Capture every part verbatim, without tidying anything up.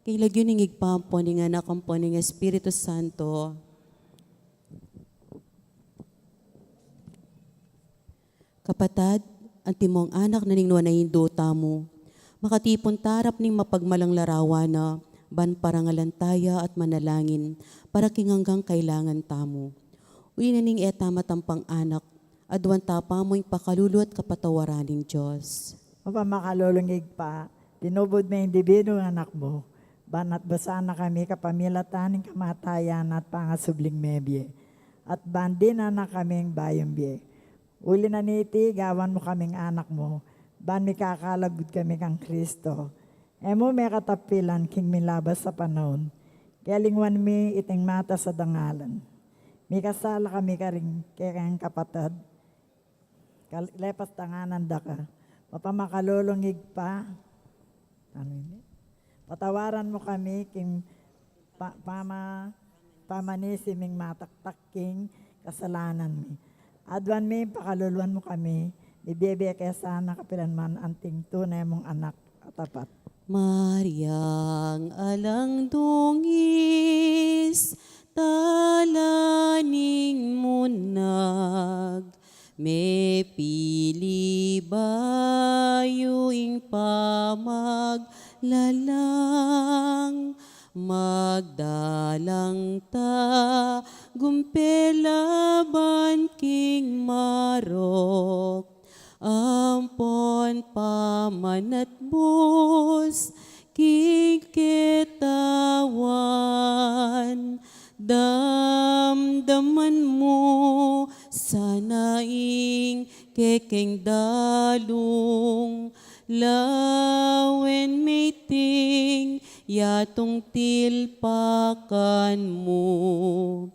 King lagyu ning Ibpa, ampon ning Anak, ampon ning Espiritu Santo. Kapatad, antimong anak na ning nuan a Indu tamu, makatipun ta arap ning mapagmalang larawan na, ban parangalan taya at manalangin para king anggang kailangan tamu. Uli na ning e ta matampang anak, aduan ta pa mu ing pakalulu at kapatawaran ning Dios. Mapamakalulung Ibpa, tinubud me ing dibinung Anak mu, ban atbasan na kami kapamilatan ning kamatayan at pangasubling mebie, at ban dinan na kaming bayung bie. Uli na niti, gawan mu kaming anak mu, ban mikakalagud kami kang Kristo. E mu mekatapilan king milabas a panaun, kelingwan mi iting matas a dangalan. Mikasala kami karing kekeng kapatad, kal-, lepas tanganan da ka. Mapamakalulung Ibpa, anu ini? Patawaran mu kami king pa-, pama-, pamanisi ming mataktak king kasalanan mi. Aduan mi, pakaluluan mu kami, mibie-bie ke sana kapilan man anting tune mung anak a tapat. Mariang alang dungis, tala ning munag, mepili bayu ing pamaglalang, magdalang ta gumpe laban king marok, ampon pamanatbus king ketawan. Damdaman mu sana ing kekeng dalung, lawen meting yatung tilpakan mu.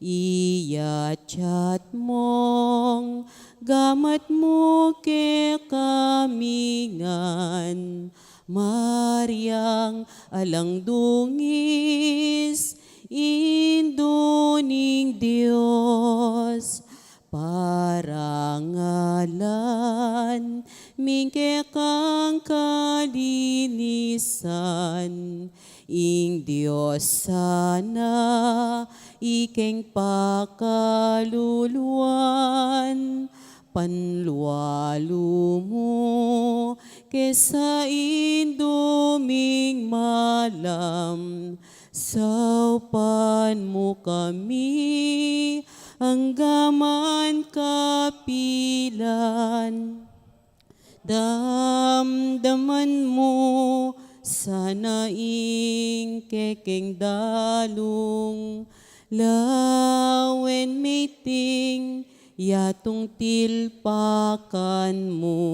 Iyatyat mung gamat mu kekami ngan, Mariang alang dungis, Indu ning Dios, parangalan mi ing kekang kalinisan. Ing Dios sana ikeng pakaluluan, panlualu mu ke sa Indu ming malam, saupan mu kami anggaman kapilan. Damdaman mu sana ing kekeng dalung, lawen meting yatung tilpakan mu.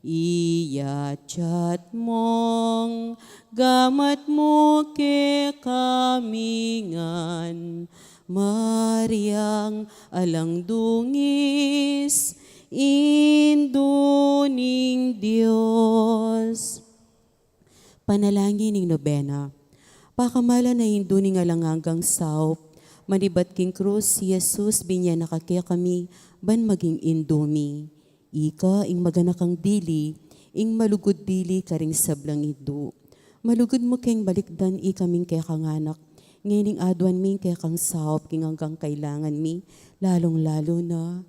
Iyatyat mung gamat mu kekami ngan, Mariang alang dungis, Indu ning Dios. Panalangin ning nobena. Pakamalan a Indu ning alang anggang saup, manibat king krus i Jesus, binye na ka kekami ban maging Indu mi. Ika ing maganakang dili, ing malugud dili karing sablang indu. Malugud mu keng balikdan ikaming kekang anak, ngening aduan mi ing kekang saup king anggang kailangan mi, lalung-lalu na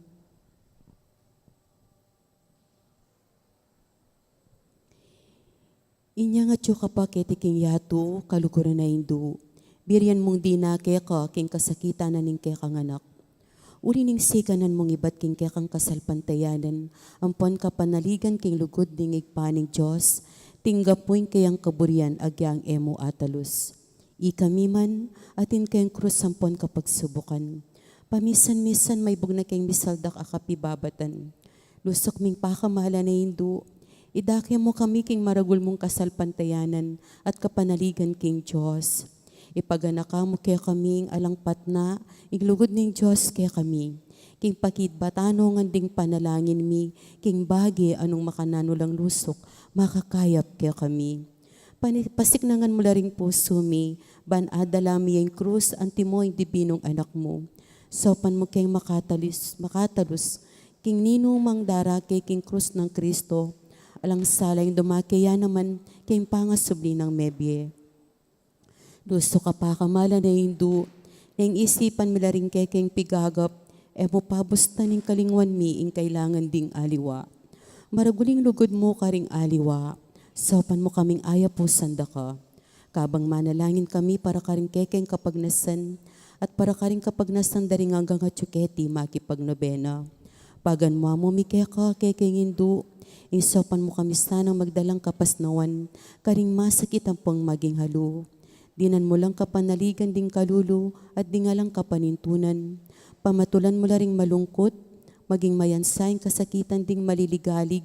inyang atyu ka pa keti king yatu, kaluguran a Indu. Birian mung dina keka king kasakitan na ning kekang anak. Uli ning sikanan mung ibat king kekang kasalpantayanan, ampon kapanaligan king lugud ning Ibpa ning Dios, tinggap mu ing kayang kaburian agyang e mu atalus. Ikami man, atin keng krus ampon kapagsubukan. Pamisan-misan maibug na keng misaldak a kapibabatan. Lusuk ming pakamalan a Indu, idake mu kami king maragul mung kasalpantayanan at kapanaligan king Dios. Ipaganaka mu kekami ing alang patna, ing lugud ning Dios kekami. King pakibatan ngan ding panalangin mi, king bage a nung makananu lang lusuk, makakayap kekami. Pani-, pasiknangan mu la ring pusu mi, ban adala mi ing krus antimo ing dibinung anak mu. Saupan mu keng makatalus, makatalus, king ninumang darake king krus nang Kristo, alang sala ing dumake ya naman king pangasubli nang mebie. Lusuk a pakamalan a Indu, neng isipan mi la ring kekeng pigagap, e mu pabustan ing kalingwan mi ing kailangan ding aliwa. Maragul ing lugud mu karing aliwa, saupan mu kaming ayapusan da ka. Kabang manalangin kami para karing kekeng kapagnasan, at para karing kapagnasan da ring anggang atyu keti makipagnobena. Paganmu mu mi keka, kekeng Indu, ing saupan mu kami sanang magdalang kapasnawan karing masakit ampong maging halu. Dinan mu lang kapanaligan ding kalulu at ding alang kapanintunan. Pamatulan mu la ring malungkut, maging mayansa ing kasakitan ding maliligalig.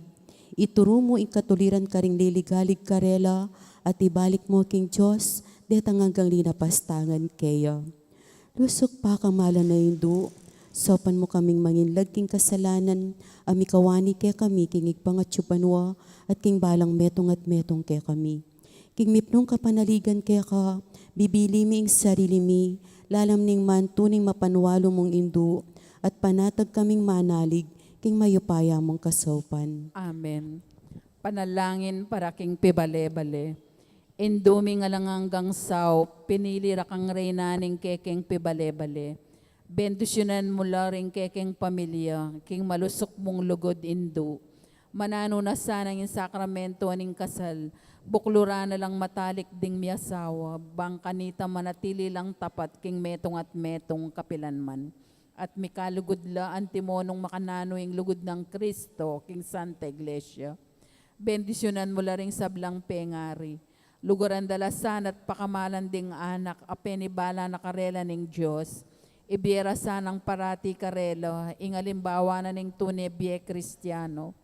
Ituru mu ing katuliran karing liligalig karela, at ibalik mu king Dios detang anggang linapastangan keya. Lusuk pakamalan a Indu, saupan mu kaming manginlag king kasalanan a mikawani kekami king Ibpang atyu banua at king balang metung at metung kekami. King mipnung kapanaligan keka, bibili mi ing sarili mi lalam ning mantu ning mapanwalu mung Indu, at panatag kaming manalig king mayupaya mung kasaupan. Amen. Panalangin para king pibale-bale. Indu ming alang anggang saup, pinili ra kang reyna ning kekeng pibale-bale. Bendisyunan mu la ring kekeng pamilya king malusuk mung lugud, Indu. Mananu na sanang ing sakramento ning kasal, bukluran na lang matalik ding miasawa, bang kanita manatili lang tapat king metung at metung kapilanman. At mikalugud la antimo nung makananu ing lugud nang Kristo king Santa Iglesia. Bendisyunan mu la ring sablang pengari. Luguran da la sana at pakamalan ding anak a penibala na karela ning Dios. Ibie ra sanang parati karela ing alimbawa na ning tune bie Kristiano.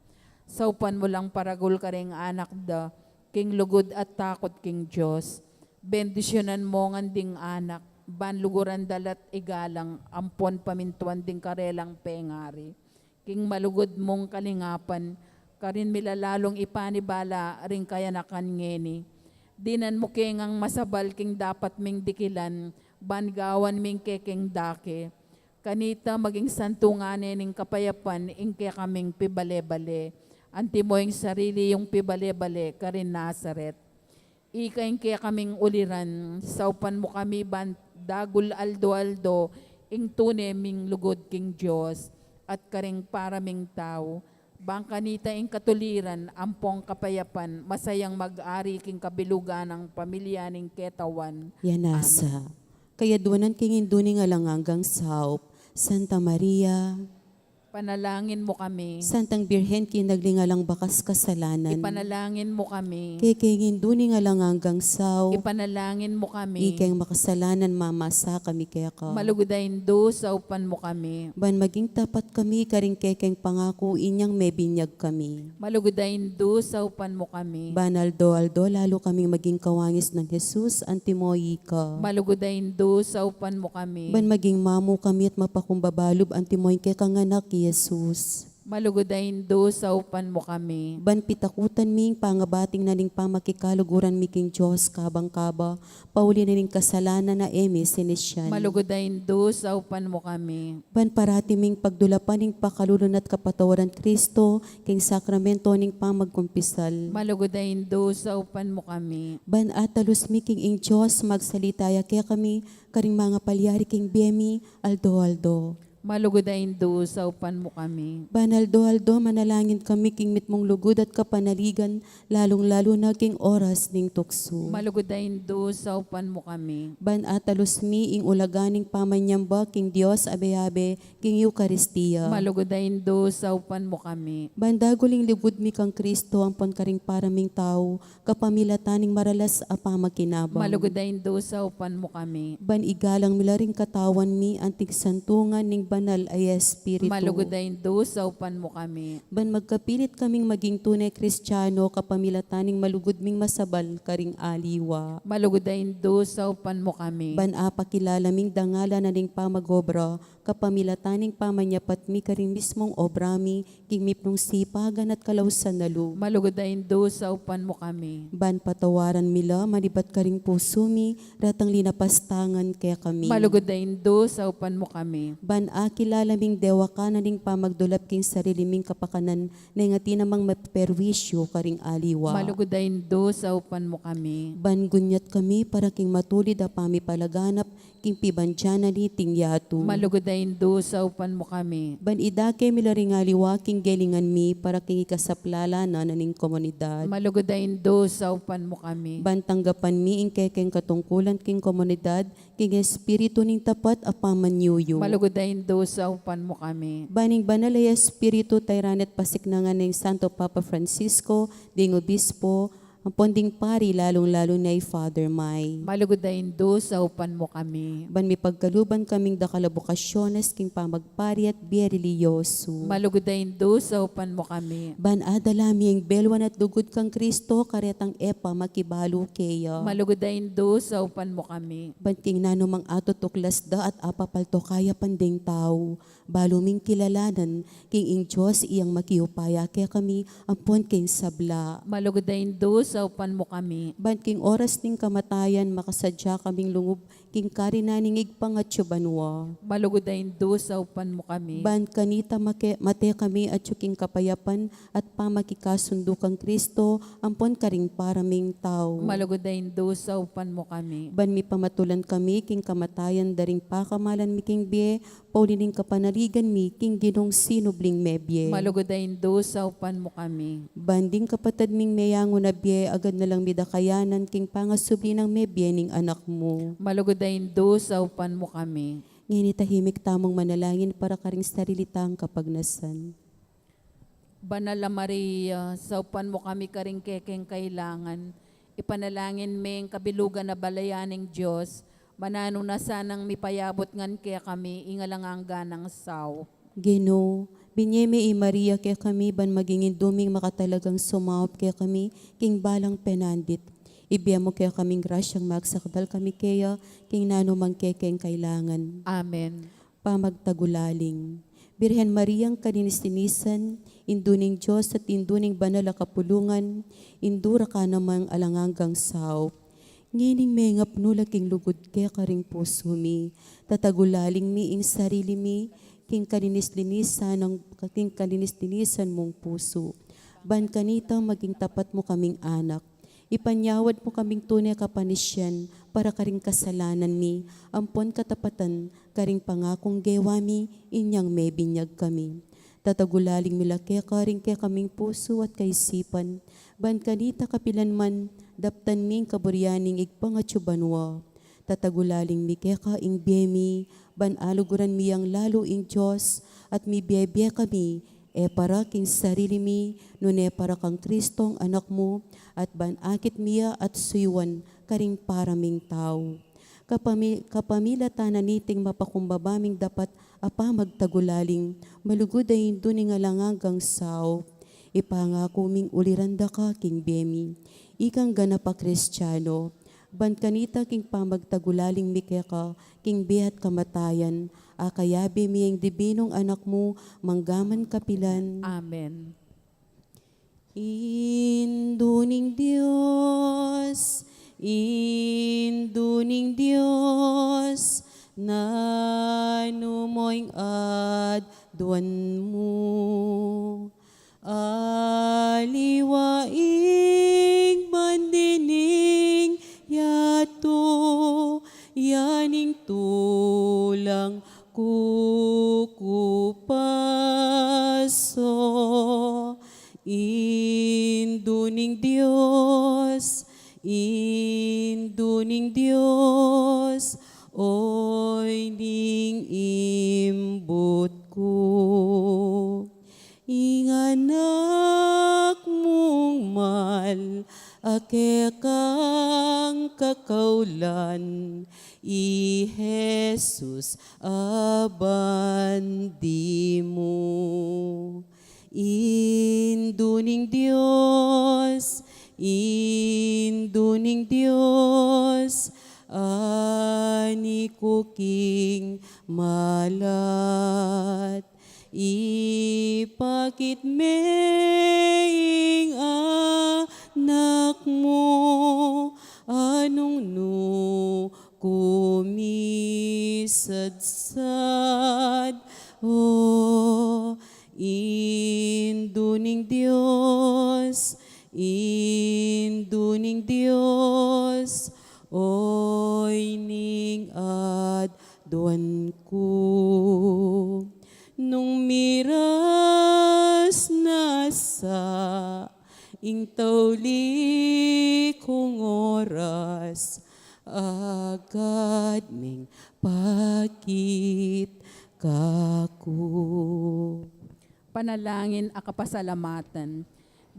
Saupan mu lang paragul karing anak da king lugud at takut king Dios. Bendisyunan mu ngan ding anak, ban luguran da la't igalang ampon pamintuan ding karelang pengari. King malugud mung kalingapan, karin mi la lalung ipanibala ring kayanakan ngeni. Dinan mu ke ngang masabal king dapat ming dikilan, ban gawan ming kekeng dake. Kanita maging santungan ne ning kapayapan ing kekaming pibale-bale, antimo ing sarili yung pibale-bale karin Nazaret. Ika ing kekaming uliran, saupan mu kami ban dagul aldo-aldo ing tune ming lugud king Dios at karing para ming tau, bang kanita ing katuliran ampong kapayapan masayang mag-ari king kabilugan nang pamilya ning ketawan. Yan. Amen. Nasa kayaduanan king Indu ning alang anggang saup, Santa Maria. Panalangin mu kami. Santang Birhen, kinagli ning alang bakas kasalanan. Ipanalangin mu kami. Kekeng Indu ning alang anggang saup. Ipanalangin mu kami. Ikeng makasalanan mamasa kami keka. Malugud a Indu, saupan mu kami. Ban maging tapat kami karing kekeng pangaku inyang mebinyag kami. Malugud a Indu, saupan mu kami. Ban aldo-aldo lalu kaming maging kawangis nang Jesus, antimo ika. Malugud a Indu, saupan mu kami. Ban maging mamu kami at mapakumbaba lub antimo ing kekang anak i Jesus. Malugud a Indu, saupan mu kami. Ban pitakutan mi ing pangabating na ning pamakikaluguran mi king Dios kabang kaba, pauli na ning kasalanan a e mi sinisian. Malugud a Indu, saupan mu kami. Ban parati ming pagdulapan ing pakalulu na't kapatawaran Kristo king sakramento ning pamagkumpisal. Malugud a Indu, saupan mu kami. Ban atalus mi king ing Dios magsalita ya kekami karing mangapalyari king bie mi aldo-aldo. Malugud a Indu, saupan mu kami. Ban aldo-aldo manalangin kami king mitmung lugud at kapanaligan, lalung-lalu na king oras ning tuksu. Malugud a Indu, saupan mu kami. Ban atalus mi ing ulaga ning pamanyamba king Dios abe-abe king Eukaristia. Malugud a Indu, saupan mu kami. Ban dagul ing lugud mi kang Kristo ampon karing para ming tau, kapamilatan ning maralas a pamakinabang. Malugud a Indu, saupan mu kami. Ban igalang mi la ring katawan mi anting santungan ning banal a Espiritu. Malugud a Indu, saupan mu kami. Ban magkapilit kaming maging tune Kristiano kapamilatan ning malugud ming masabal karing aliwa. Malugud a Indu, saupan mu kami. Ban apakilala ming dangalan na ning pamag-obra kapamilatan ning pamanyapat mi karing mismung obra mi king mipnung sipagan at kalausan na lub. Malugud a Indu, saupan mu kami. Ban patawaran mi la manibat karing pusu mi ratang linapastangan kekami. Malugud a Indu, saupan mu kami. Ban akilala ming dewakan na ning pamagdulap king sarili ming kapakanan, neng atin namang maperwisyu karing aliwa. Malugud a Indu, saupan mu kami. Ban gunyat kami para king matulid a pamipalaganap king pibandian na niting yatu. Malugud a Indu, saupan mu kami. Ban idake mi la ring aliwa king gelingan mi para king ikasaplala na ning komunidad. Malugud a Indu, saupan mu kami. Ban tanggapan mi ing kekeng katungkulan king komunidad king espiritu ning tapat a pamanyuyu. Malugud a Indu, saupan mu kami. Ban ing banal a espiritu, tayran at pasiknangan ning Santo Papa Francisco, ding obispo, ampon ding pari, lalung-lalu na i Father May. Malugud a Indu, saupan mu kami. Ban mipagkaluban kaming dakal a bokasyones king pamagpari at bie relihiyosu. Malugud a Indu, saupan mu kami. Ban adala mi ing belwan at lugud kang Kristo, karetang e pa makibalu keya. Malugud a Indu, saupan mu kami. Ban king nanumang atutuklas da at apapalto kayapan ding tau, balu ming kilalanan king ing Dios iyang makiupaya kekami ampon king sabla. Malugud a Indu, saupan mu kami. Ban king oras ning kamatayan, makasadya kaming lungub king karinan ning Ibpang atyu banua. Malugud a Indu, saupan mu kami. Ban kanita make-, mate kami atyu king kapayapan at pamakikasundu kang Kristo ampon karing para ming tau. Malugud a Indu, saupan mu kami. Ban mipamatulan kami king kamatayan da ring pakamalan mi king bie, pauli ning kapanaligan mi king Ginung sinubling mebie. Malugud a Indu, saupan mu kami. Ban ding kapatad ming meyangu na bie, agad na lang mi da kayanan king pangasubli nang mebie ning Anak mu. Malugud a Indu, saupan mu kami. Ngeni tahimik tamung manalangin para karing sarili tang kapagnasan. Banal a Maria, saupan mu kami karing kekeng kailangan. Ipanalangin ming kabilugan a balayan ning Dios, ban nanu na sanang mipayabut ngan kekami ing alang angga nang saup. Ginu, binye me i Maria kekami ban maging indu ming makatalagang sumaup kekami king balang penandit. Ibie mu kekaming grasyang magsakdal kami keya king nanumang kekeng kailangan. Amen. Pamagtagulaling. Birhen Mariang kalinis-linisan, Indu ning Dios at Indu ning banal a kapulungan, indura ka namang alang anggang saup. Ngening mengapnu la king lugud keka ring pusu mi, tatagulaling mi ing sarili mi king kalinis-linisan nang, king kalinis-linisan mung pusu. Ban kanita maging tapat mu kaming anak. Ipanyawad mu kaming tune kapanisian para karing kasalanan mi, ampon katapatan karing pangakung gewa mi inyang mebinyag kami. Tatagulaling mi la keka ring kekaming pusu at kaisipan, ban kanita kapilan man daptan mi ing kaburian ning Ibpang atyu banua. Tatagulaling mi keka ing bie mi, ban aluguran mi yang lalu ing Dios, at mibie-bie kami, e para king sarili mi, nune para kang Kristong Anak mu, at ban akit mi ya at suyuan karing para ming tau. Kapami-, kapamilatan na niting mapakumbaba ming dapat a pamagtagulaling, malugud a Indu ning alang anggang saup, ipangaku ming uliran da ka king bie mi, ikang ganap a Kristiano, ban kanita king pamagtagulaling mi keka king bie at kamatayan, akayabe mi ing dibinung Anak mu, mangga man kapilan. Amen. Indu ning Dios, Indu ning Dios, nanu mo ing aduan mu? Aliwa ing bandi ning yatu, ya ning tulang kukupaso. Indu ning Dios, Indu ning Dios, oy ning imbut ku. Ing Anak mung mal a kekang kakaulan, i Jesus a bandi mu. Indu ning Dios, Indu ning Dios, ani ku king malat. Ipakit me ing Anak mu, a nung nu ku sadsad. O Indu ning Dios, Indu ning Dios, oy ning aduan ku. Nung miras na sa ing tauli kung oras, agad ming pakit kaku. Panalangin a kapasalamatan.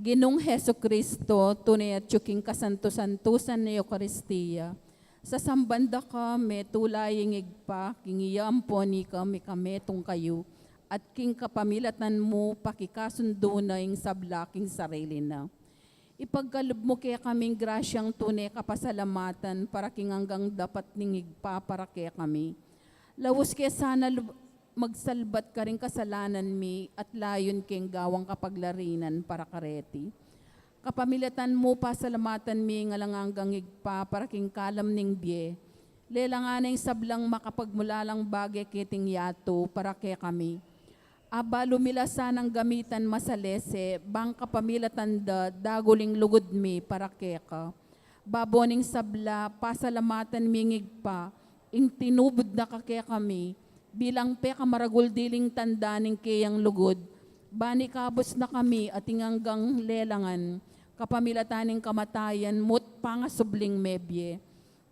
Ginung Jesucristo, tune atyu king kasantu-santusan ning Eukaristia, sasamban da ka, metung la ing Ibpa, king iya ampon ika mikametung kayu, at king kapamilatan mu pakikasundu na ing sabla king sarili na. Ipagkalub mu kekaming grasyang tune kapasalamatan para king anggang dapat ning Ibpa para kekami. Laus ke sana lub-, magsalbat karing kasalanan mi at layun keng gawang kapaglarinan para kareti. Kapamilatan mu, pasalamatan mi ing alang anggang Ibpa para king kalam ning bie. Lelangan na ing sablang makapagmulalang bage keting yatu para kekami. Abalu mi la sanang gamitan masalese, bang kapamilatan da dagul ing lugud mi para keka. Babo ning sabla, pasalamatan mi ing Ibpa, ing tinubud na ka kekami, bilang pekamaragul diling tanda ning keyang lugud, ban ikabus na kami at ing anggang lelangan, kapamilatan ning kamatayan mu't pangasubling mebie.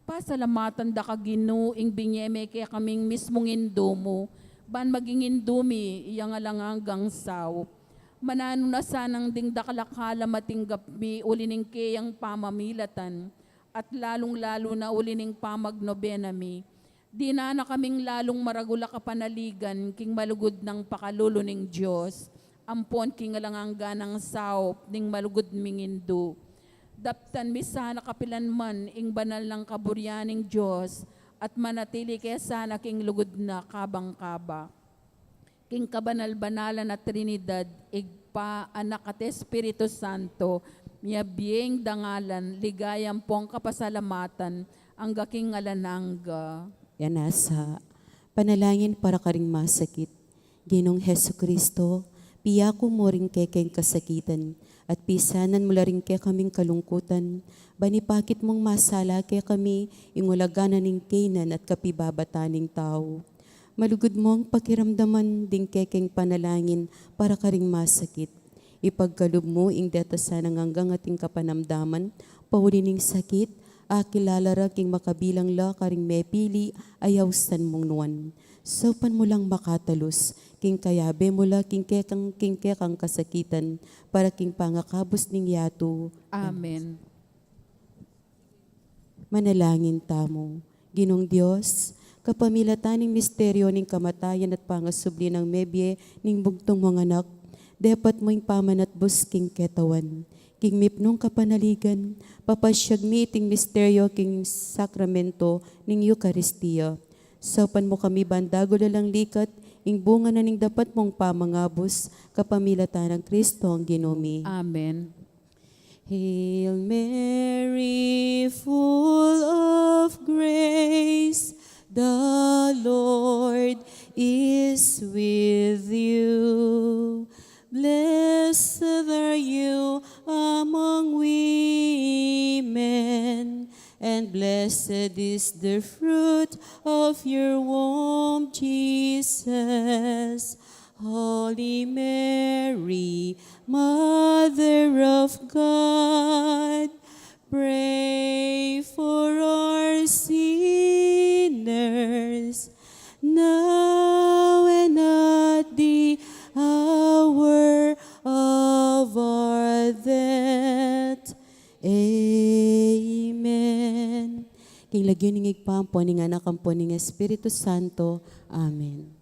Pasalamatan da ka, Ginu, ing binie me kekaming mismung Indu mu, ban maging Indu mi yang alang anggang saup. Mananu na sanang ding dakal a kalam a tinggap mi uli ning keyang pamamilatan, at lalung-lalu na uli ning pamagnobena mi. Dinan na kaming lalung maragul a kapanaligan king malugud nang pakalulu ning Dios, ampon king alang angga nang saup ning malugud ming Indu. Daptan mi sana kapilan man ing banal nang kaburian ning Dios, at manatili ke sana king lugud na kabang-kaba. King kabanal-banalan a Trinidad, Ibpa, Anak, at Espiritu Santo, miyabie ing dangalan, ligaya ampong kapasalamatan, angga king alang angga. Yan nasa, panalangin para karing masakit. Ginung Jesucristo, piyaku mu ring kekeng kasakitan, at pisanan mu la ring kekaming kalungkutan, ban ipakit mung masala kekami ing ulagan na ning kaynan at kapibabatan ning tau. Malugud mung pakiramdaman ding kekeng panalangin para karing masakit. Ipagkalub mu ing deta sanang anggang ating kapanamdaman, pauli ning sakit, akilala ra king makabilang la karing mepili a ausan mung nuan. Saupan mu lang makatalus, king kayabe mu la king kekang, king kekang kasakitan, para king pangakabus ning yatu. Amen. Manalangin tamu. Ginung Dios, kapamilatan ning misteryo ning kamatayan at pangasubli nang mebie ning bugtung mung anak, depat mu ing pamanatbus king ketawan. King mipnung kapanaligan, papasyag mi iting misteryo king sakramento ning Eukaristia. Saupan mu kami ban dagul alang likat, ing bunga na ning dapat mung pamangabus, kapamilatan nang Kristong Ginu mi. Amen. Hail Mary, full of grace, the Lord is with you. Blessed are you among women, and blessed is the fruit of your womb, Jesus. Holy Mary, Mother of God, pray for us sinners, now and at the hour of our death. Amen. King lagyu ning Ibpa, ampon ning Anak, ampon ning Espiritu Santo. Amen.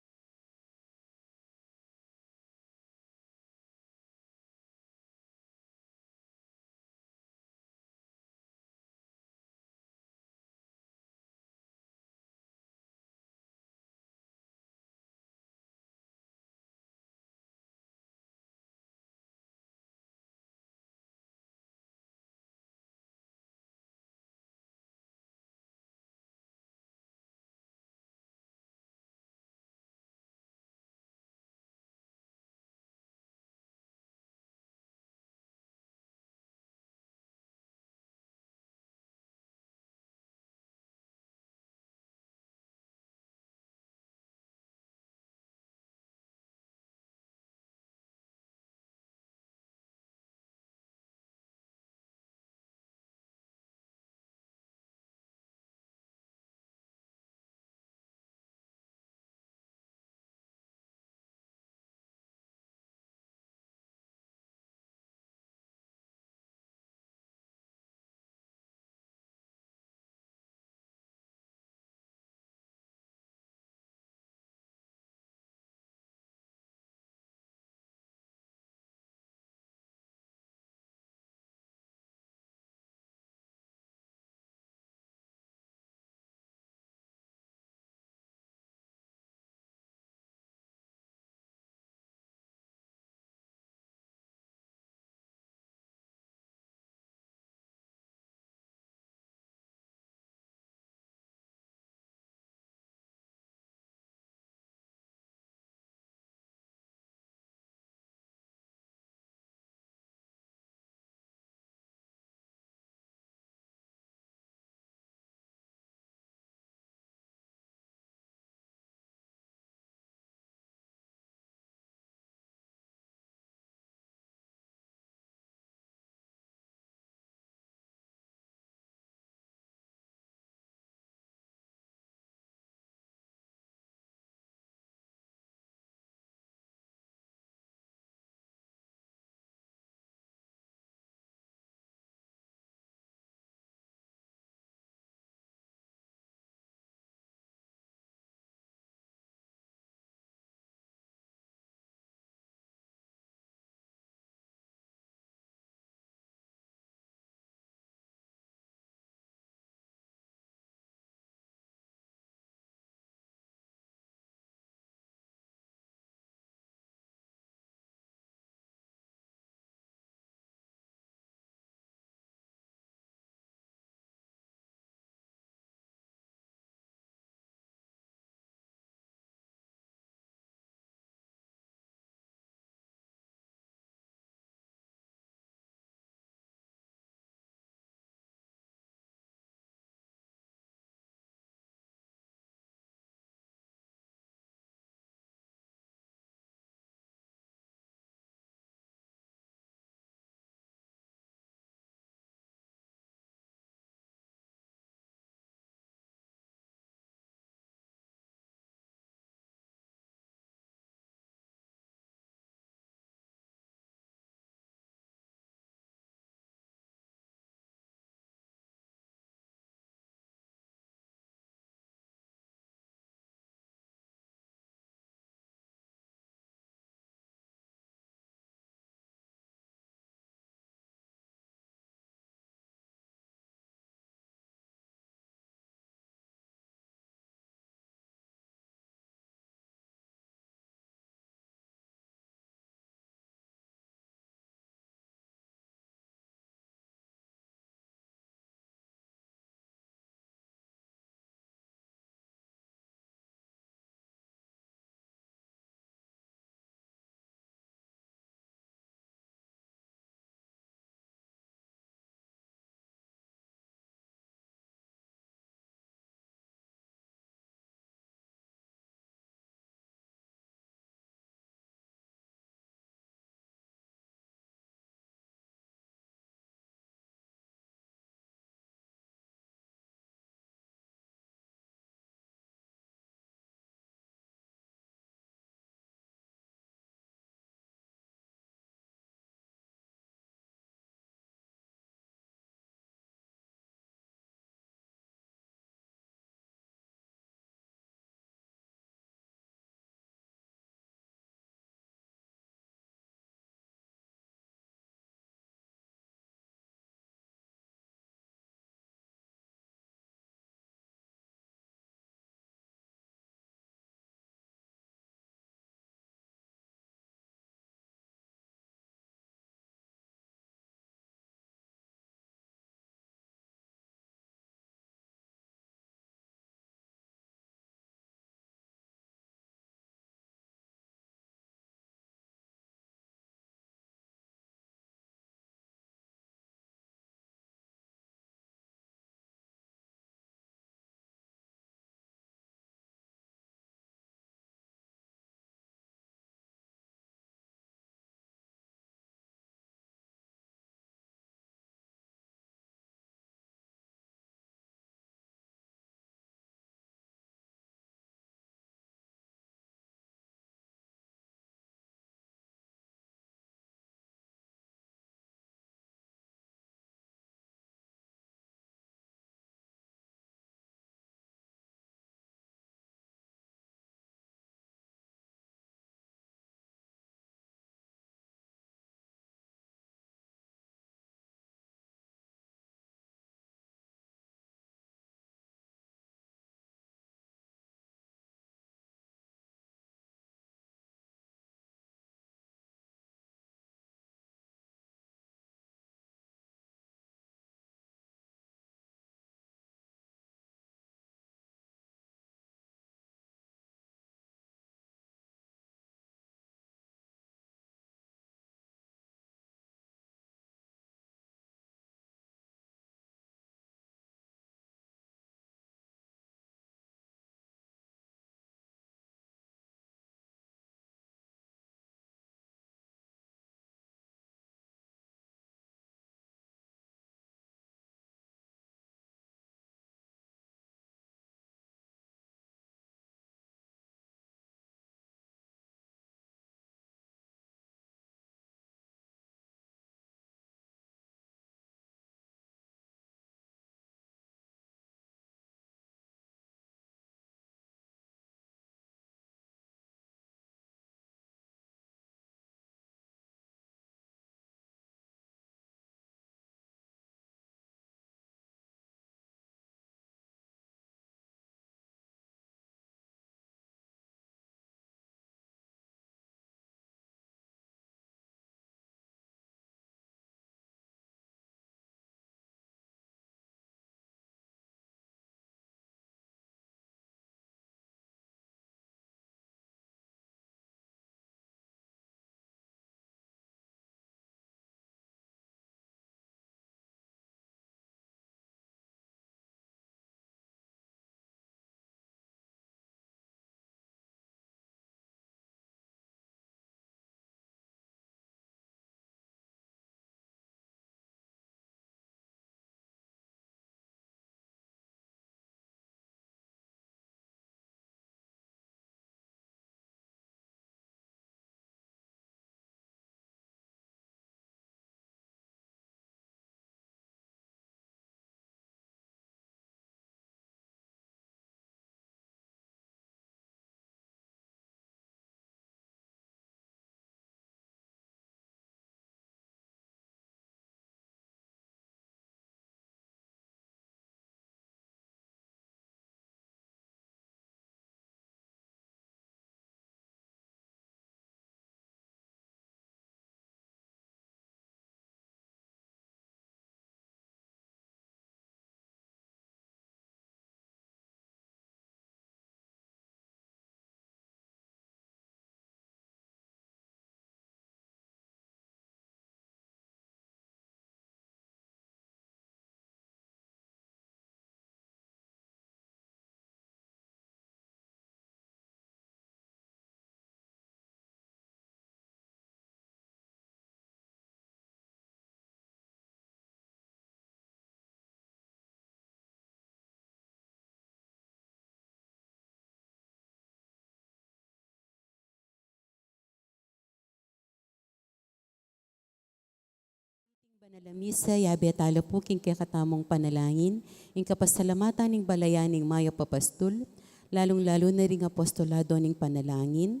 Banal a misa, yabe tala pu king kekatamung panalangin, ing kapasalamatan ning balayan ning mayap a pastul, lalung-lalu na ring apostolado ning panalangin,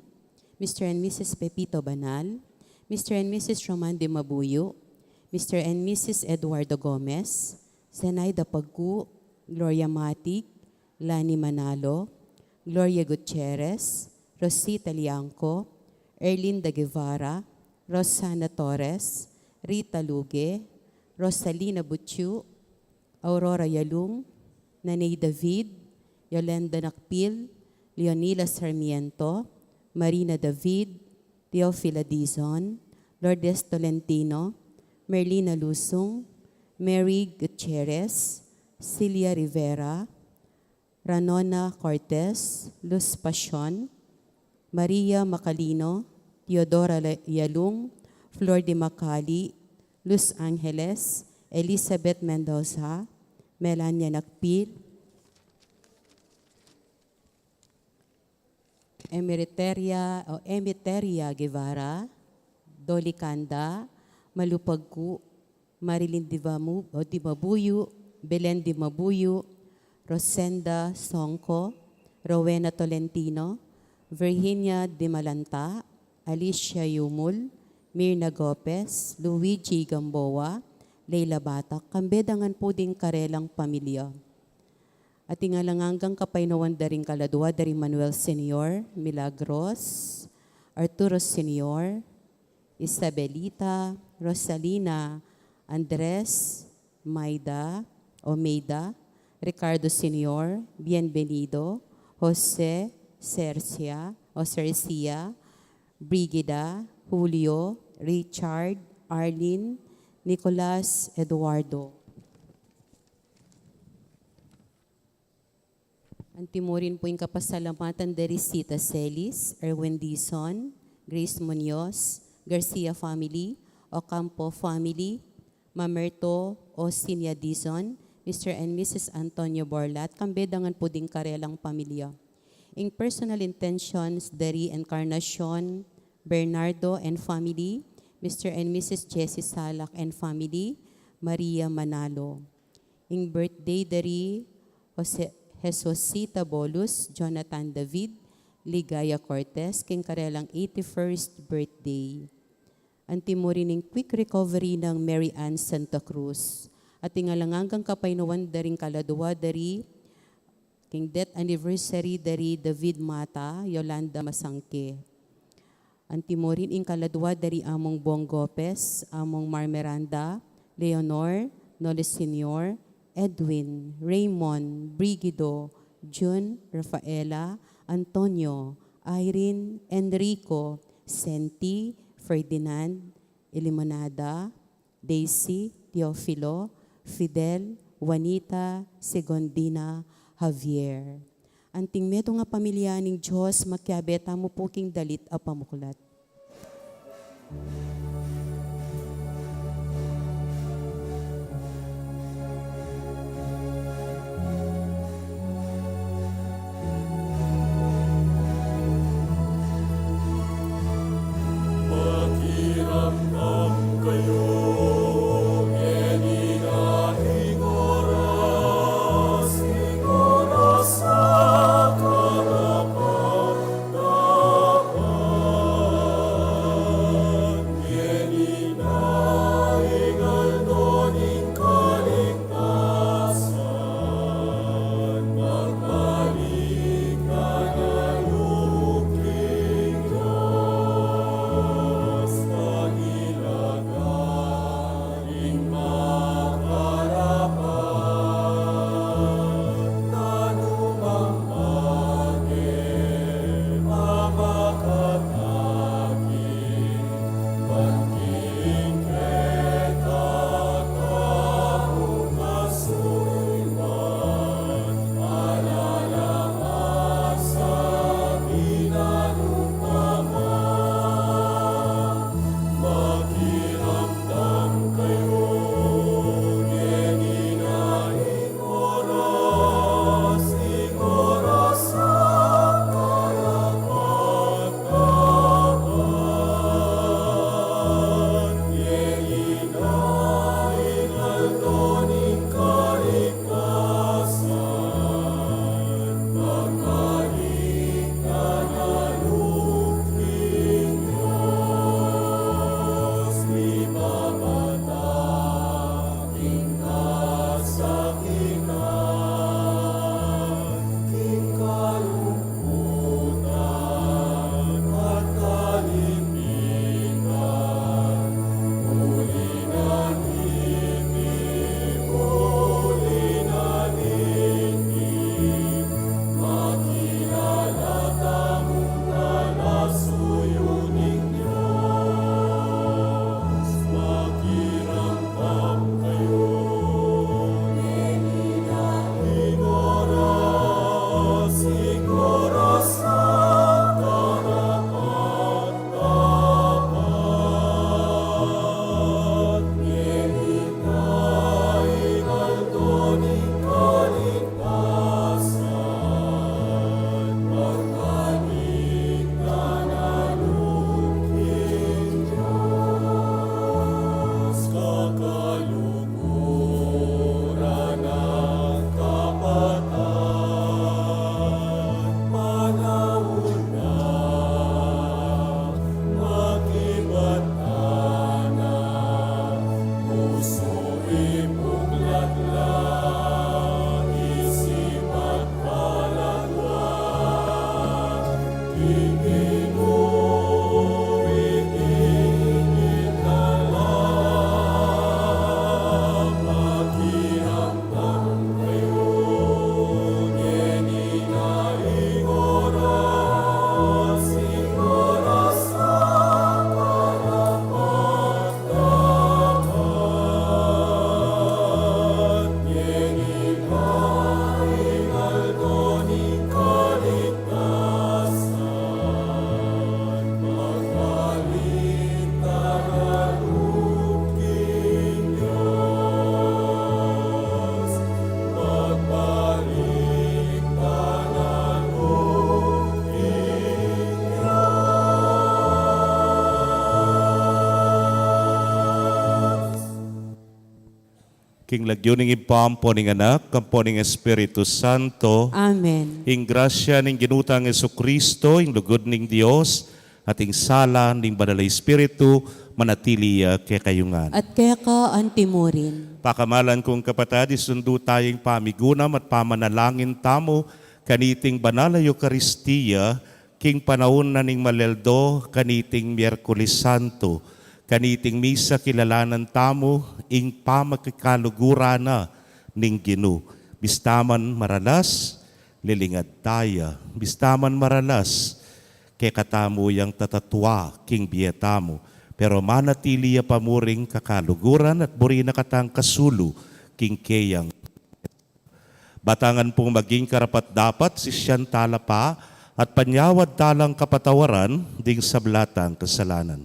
Mister and Missus Pepito Banal, Mister and Missus Roman de Mabuyo, Mister and Missus Eduardo Gomez, Zenaida Pagku, Gloria Matic, Lani Manalo, Gloria Gutierrez, Rosita Liangco, Erlinda Guevara, Rosana Torres, Rita Luge, Rosalina Butiu, Aurora Yalung, Nanay David, Yolanda Nakpil, Leonila Sarmiento, Marina David, Teofila Dizon, Lourdes Tolentino, Merlina Lusung, Mary Gutierrez, Celia Rivera, Ranona Cortez, Luz Pasion, Maria Macalino, Teodora La- Yalung, Flor de Macali, Luz Angeles, Elizabeth Mendoza, Melania Nakpil, Emeriteria o Emeteria Guevara, Dolicanda, Malupagku, Marilyn Divamu- o Dimabuyu, Belen Dimabuyu, Rosenda Songco, Rowena Tolentino, Virginia Dimalanta, Alicia Yumul, Mirna Gopez, Luigi Gamboa, Leila Batak, kambe dangan pu ding karelang pamilya. Ating alang anggang kapaynawan da ring kaladua da ri Manuel Senior, Milagros, Arturo Senior, Isabelita, Rosalina, Andres, Maida, Omeida, Ricardo Senior, Bienvenido, Jose, Sercia, o Sercia, Brigida, Julio, Richard, Arlene, Nicolas, Eduardo. Antimurin pu ing kapasalamatan da ri Sita Celis, Erwin Dizon, Grace Munoz, Garcia family, Ocampo family, Mamerto, Osinia Dizon, Mister and Missus Antonio Borlat, kambe dangan pu ding karelang pamilya. Ing personal intentions da ri Encarnacion Bernardo and family, Mister and Missus Jessie Salak and family, Maria Manalo. Ing birthday da ri Jose, Jesusita Bolus, Jonathan David, Ligaya Cortez, king karelang eighty-first birthday. Antimurin ing quick recovery nang Mary Ann Santa Cruz. At ing alang anggang kapaynawan da ring kaladua da ri king death anniversary da ri David Mata, Yolanda Masangke. Antimurin ing kaladua da ri Among Bong Gopez, Among Mar Miranda, Leonor, Noli Senior, Edwin, Raymond, Brigido, Jun, Rafaela, Antonio, Irene, Enrico, Senti, Ferdinand, Elimonada, Daisy, Teofilo, Fidel, Juanita, Segundina, Javier. Anting metung a pamilya ning Dios, makiabe tamu pu king dalit a pamuklat. King lagyu ning Ibpa, ampo ning Anak, ampo ning Espiritu Santo. Amen. Ing grasya ning Ginu tang Jesucristo, ing lugud ning Dios, at ing sala ning Banal a Espiritu, manatili ya kekayu ngan. At keka antimurin. Pakamalan kung kapatad, isundu taya ing pamigunam at pamanalangin tamu kaniting Banal a Eukaristia, king panaun na ning maleldo, kaniting Miyerkules Santo, kaniting misa, kilalanan tamu ing pamakikaluguran na ning Ginu. Bista man maralas, lilingad taya. Bista man maralas, kekatamu yang tatatua king bie tamu. Pero manatili ya pa mu ring kakaluguran at buri na katang kasulu king keyang. Ba ta ngan pung maging karapat-dapat, sisian tala pa, at panyawad talang kapatawaran ding sabla tang kasalanan.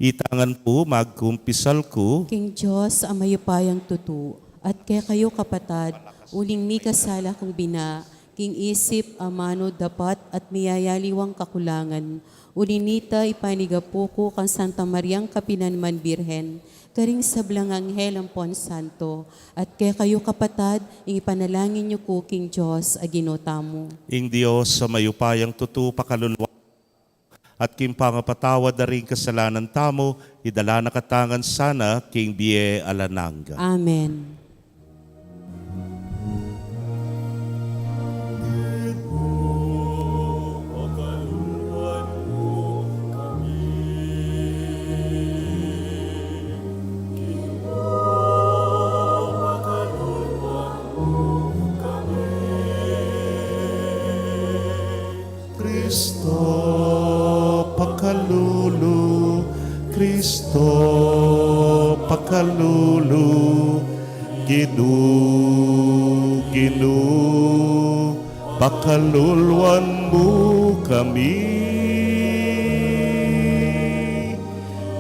Ita ngan pu magkumpisal ku king Dios a mayupayang tutu, at kekayu kapatad, uling mikasala kung bina, king isip, amanu, dapat, at miyayaliwang kakulangan. Uli nita, ipanigapu ku kang Santa Mariang Kapinanman Birhen, karing sablang anghel ampon santo, at kekayu kapatad, ing ipanalangin yu ku king Dios a Ginu tamu. Ing Dios a mayupayang tutu pakalulwa at king pangapatawad da ring kasalanan tamu, idala na katamu ngan sana king bie alang angga. Amen. Kristo pakalulu, Kristo pakalulu, Ginu, Ginu, pakaluluan mu kami.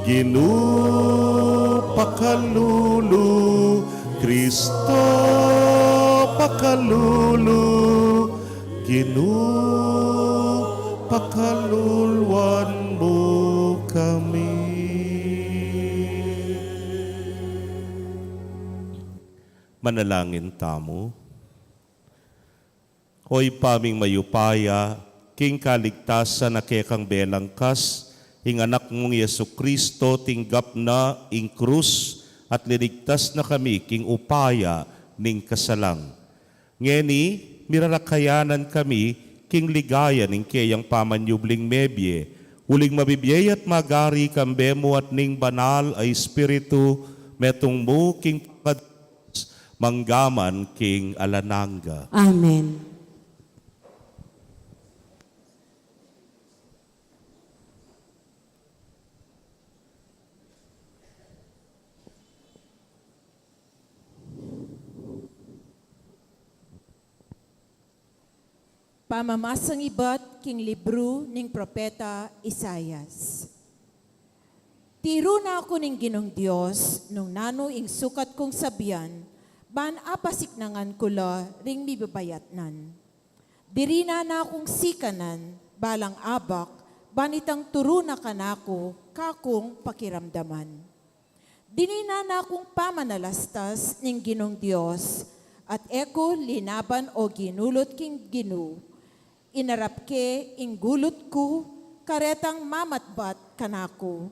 Ginu pakalulu, Kristo pakalulu, Ginu, pakaluluan mu kami. Manalangin tamu. O Ibpa ming mayupaya, king kaligtasan a kekang belangkas, ing Anak mung Jesucristo tinggap na ing krus at linigtas na kami king upaya ning kasalang. Ngeni, mirarakayanan kami king ligaya ning keyang pamanyubling mebie, uling mabibie at magari kambe mu at ning Banal a Espiritu, metung mu king pangad manggaman king alang angga. Amen. Pamamasang ibat king libru ning propeta Isaias. Tiru na ku ning Ginung Dios, nung nanu ing sukat kung sabian, ban apasiknangan ku la ring mibabayatnan. Dirinan na kung sikanan, balang abak, ban itang turu na kanaku, kakung pakiramdaman. Dininan na kung pamanalastas ning Ginung Dios, at e ku linaban o ginulut king Ginu. Inarap ke ing gulut ku, karetang mamatbat kanaku.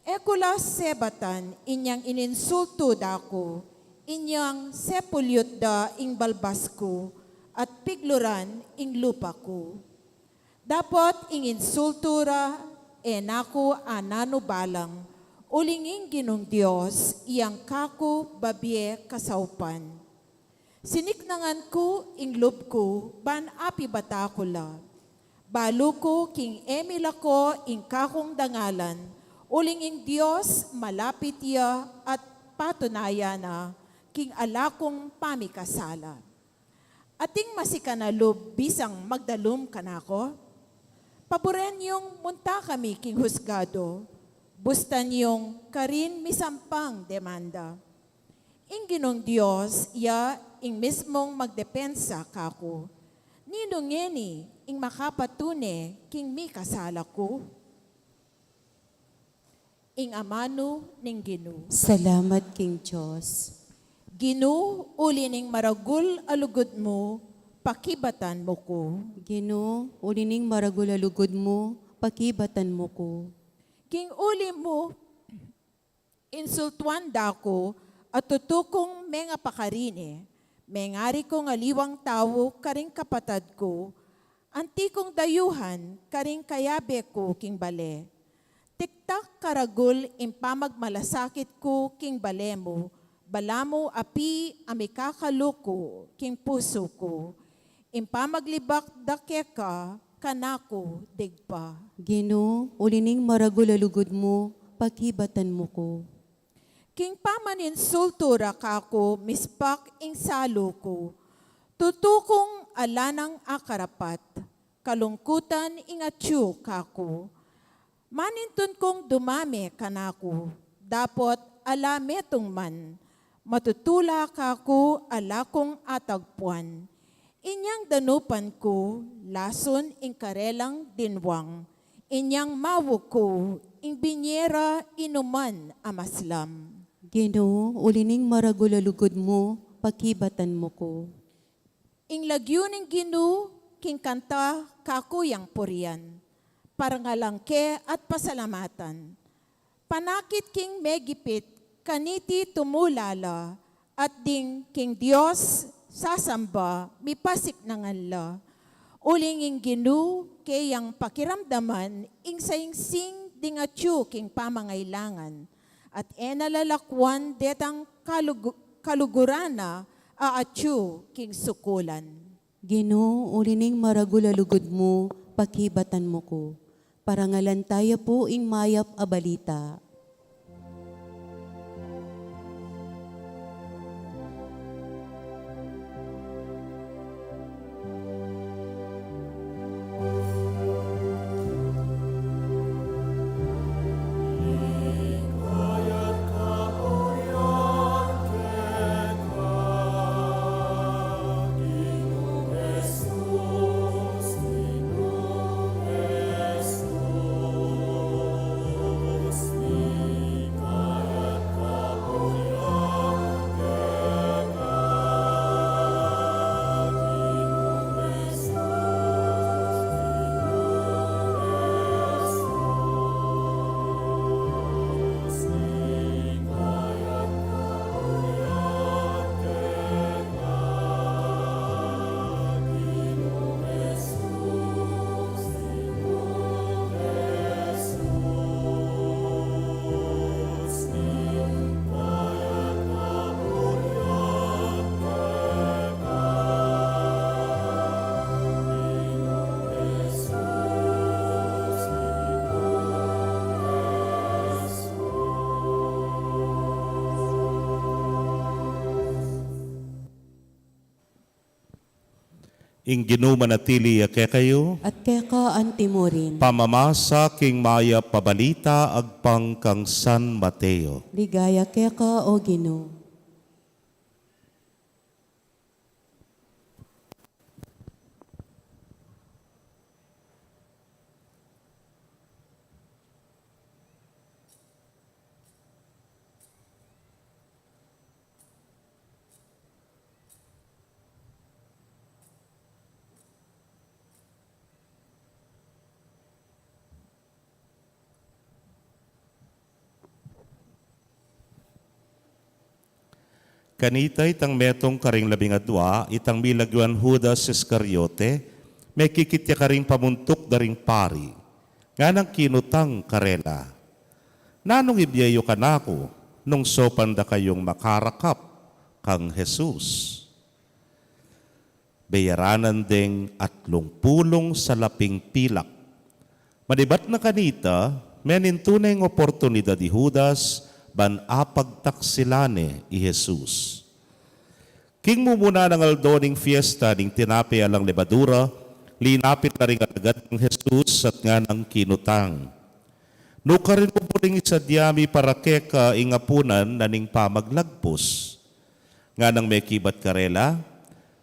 E ku la sebatan inyang ininsultu da ku, inyang sepulyut da ing balbas ku, at pigluran ing lupa ku. Dapot ing insultu ra, e na ku ananu balang, uling ing Ginung Dios, iyang kaku babie kasaupan. Siniknangan ku ing lub ku, ban apibata ku la. Balu ku king e milako ing kakung dangalan, uling ing Dios malapit ya at patunayan na king ala kung pamikasala. Ating masikan a lub bisang magdalum kanaku? Paburen yung munta kami king husgado, bustan yung karin misampang demanda. Ing Ginung Dios ya ing mismung magdepensa kaku. Ninu ngeni ing makapatune king mikasala ku? Ing amanu ning Ginu. Salamat king Dios. Ginu, uli ning maragul a lugud mu, pakibatan mu ku. Ginu, uli ning maragul a lugud mu, pakibatan mu ku. King uli mu, insultuan da ku, at tutu kung mengapakarini, mengari kung aliwang tau karing kapatad ku, anti kung dayuhan karing kayabe ku king bale. Tiktak karagul ing pamagmalasakit ku king bale mu, balamu api a mikakaluku king pusu ku. Ing pamaglibak da keka kanaku digpa. Ginu, uli ning maragul a lugud mu, pakibatan mu ku. King pamaninsultu ra kaku mispak ing salu ku. Tutu kung ala nang akarapat, kalungkutan ing atyu kaku. Manintun kung dumame kanaku, dapot ala metung man, matutula kaku ala kung atagpuan. Inyang danupan ku, lasun ing karelang dinwang. Inyang mawuk ku, ing binie ra inuman a maslam. Ginu, uli ning maragul a lugud mu, pakibatan mu ku. Ing lagyu ning Ginu, king kanta kaku yang purian, parangalan ke at pasalamatan. Panakit king megipit, kaniti tumula la, at ding king Dios sasamba, mipasipnangan la. Uling ing Ginu, keyang pakiramdaman, ing saingsing ding atyu king pamangailangan, at e na lalakwan detang kalugu-, kaluguran na a atyu king sukulan. Ginu, uli ning maragul a lugud mu, pakibatan mu ku. Parangalan taya pu ing mayap a balita. Ing Ginu manatili ya kekayu. At keka antimurin. Pamamasa king mayap a balita agpang kang San Mateo. Ligaya keka, O Ginu. Kanita itang metung karing labing adua, itang milagyuan Judas Iscariote, mekikit ya karing pamuntuk da ring pari. Nganang kinutang karela, "Nanung ibie yu kanaku nung saupan da kayung makarakap kang Jesus?" Beyaranan deng atlung pulung salaping pilak. Manibat na kanita, menintu neng oportunidad i Judas ban apagtaksilan ne i Jesus. King mumuna nang aldo ning fiesta ning tinape alang lebadura, linapit la ring alagad nang Jesus at nganang kinutang, "Nukarin mu buring isadya mi para keka ing apunan na ning pamaglagpus?" Nganang mekibat karela,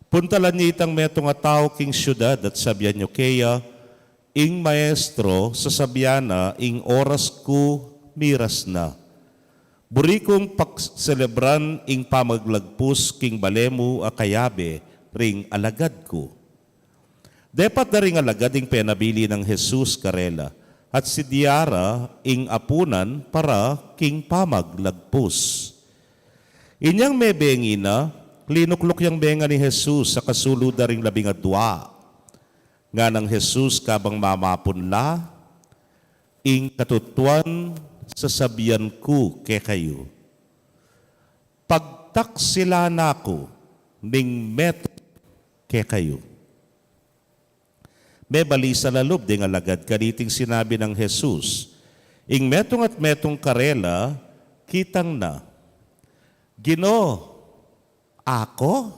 "Puntalan ye itang metung a tau king siudad at sabian yu keya, 'Ing Maestro sasabian na, ing oras ku miras na. Buri kung pakselebran ing pamaglagpus king bale mu a kayabe ring alagad ku. Depat da ring alagad ing penabili nang Jesus karela, at sidya ra ing apunan para king pamaglagpus. Inyang mebengi na, linukluk yang benga ni Jesus a kasulud da ring labing adua. Nganang Jesus kabang mamapun la, ing katutuan sasabian ku kekayu, pagtaksilan na ku ning metung kekayu. Mebali sa lalub ding alagad kaniting sinabi nang Jesus. Ing metung at metung karela, kitang na, Ginu, aku?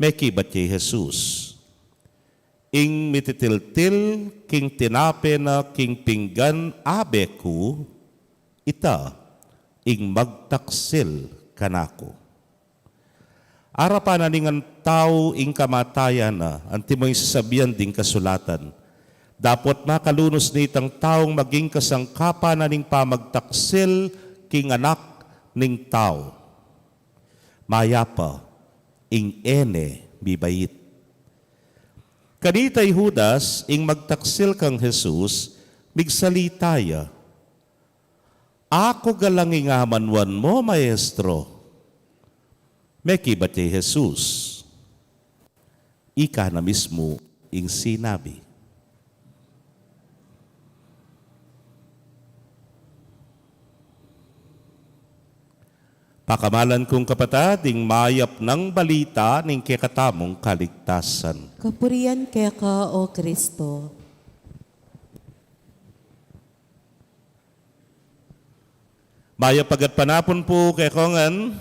Mekibat ya i Jesus, ing mititiltil king tinape na king pinggan abe ku, ita ing magtaksil kanaku. Arapan na ning tau ing kamatayan na, anti mo ing sasabian ding kasulatan. Dapot makalunus nitang taung maging kasangkapan na ning pamagtaksil king anak ning tau. Mayapa ing e ne mibait. Kanita i Judas, ing magtaksil kang Jesus, migsalita ya, "Aku galang ing amanuan mu, Maestro." Mekibat ya i Jesus, "Ika na mismu ing sinabi." Pakamalan kung kapatad, ing mayap nang balita ning kekatamung kaligtasan. Kapurian keka, O Kristo. Mayap a gatpanapun pu kekongan.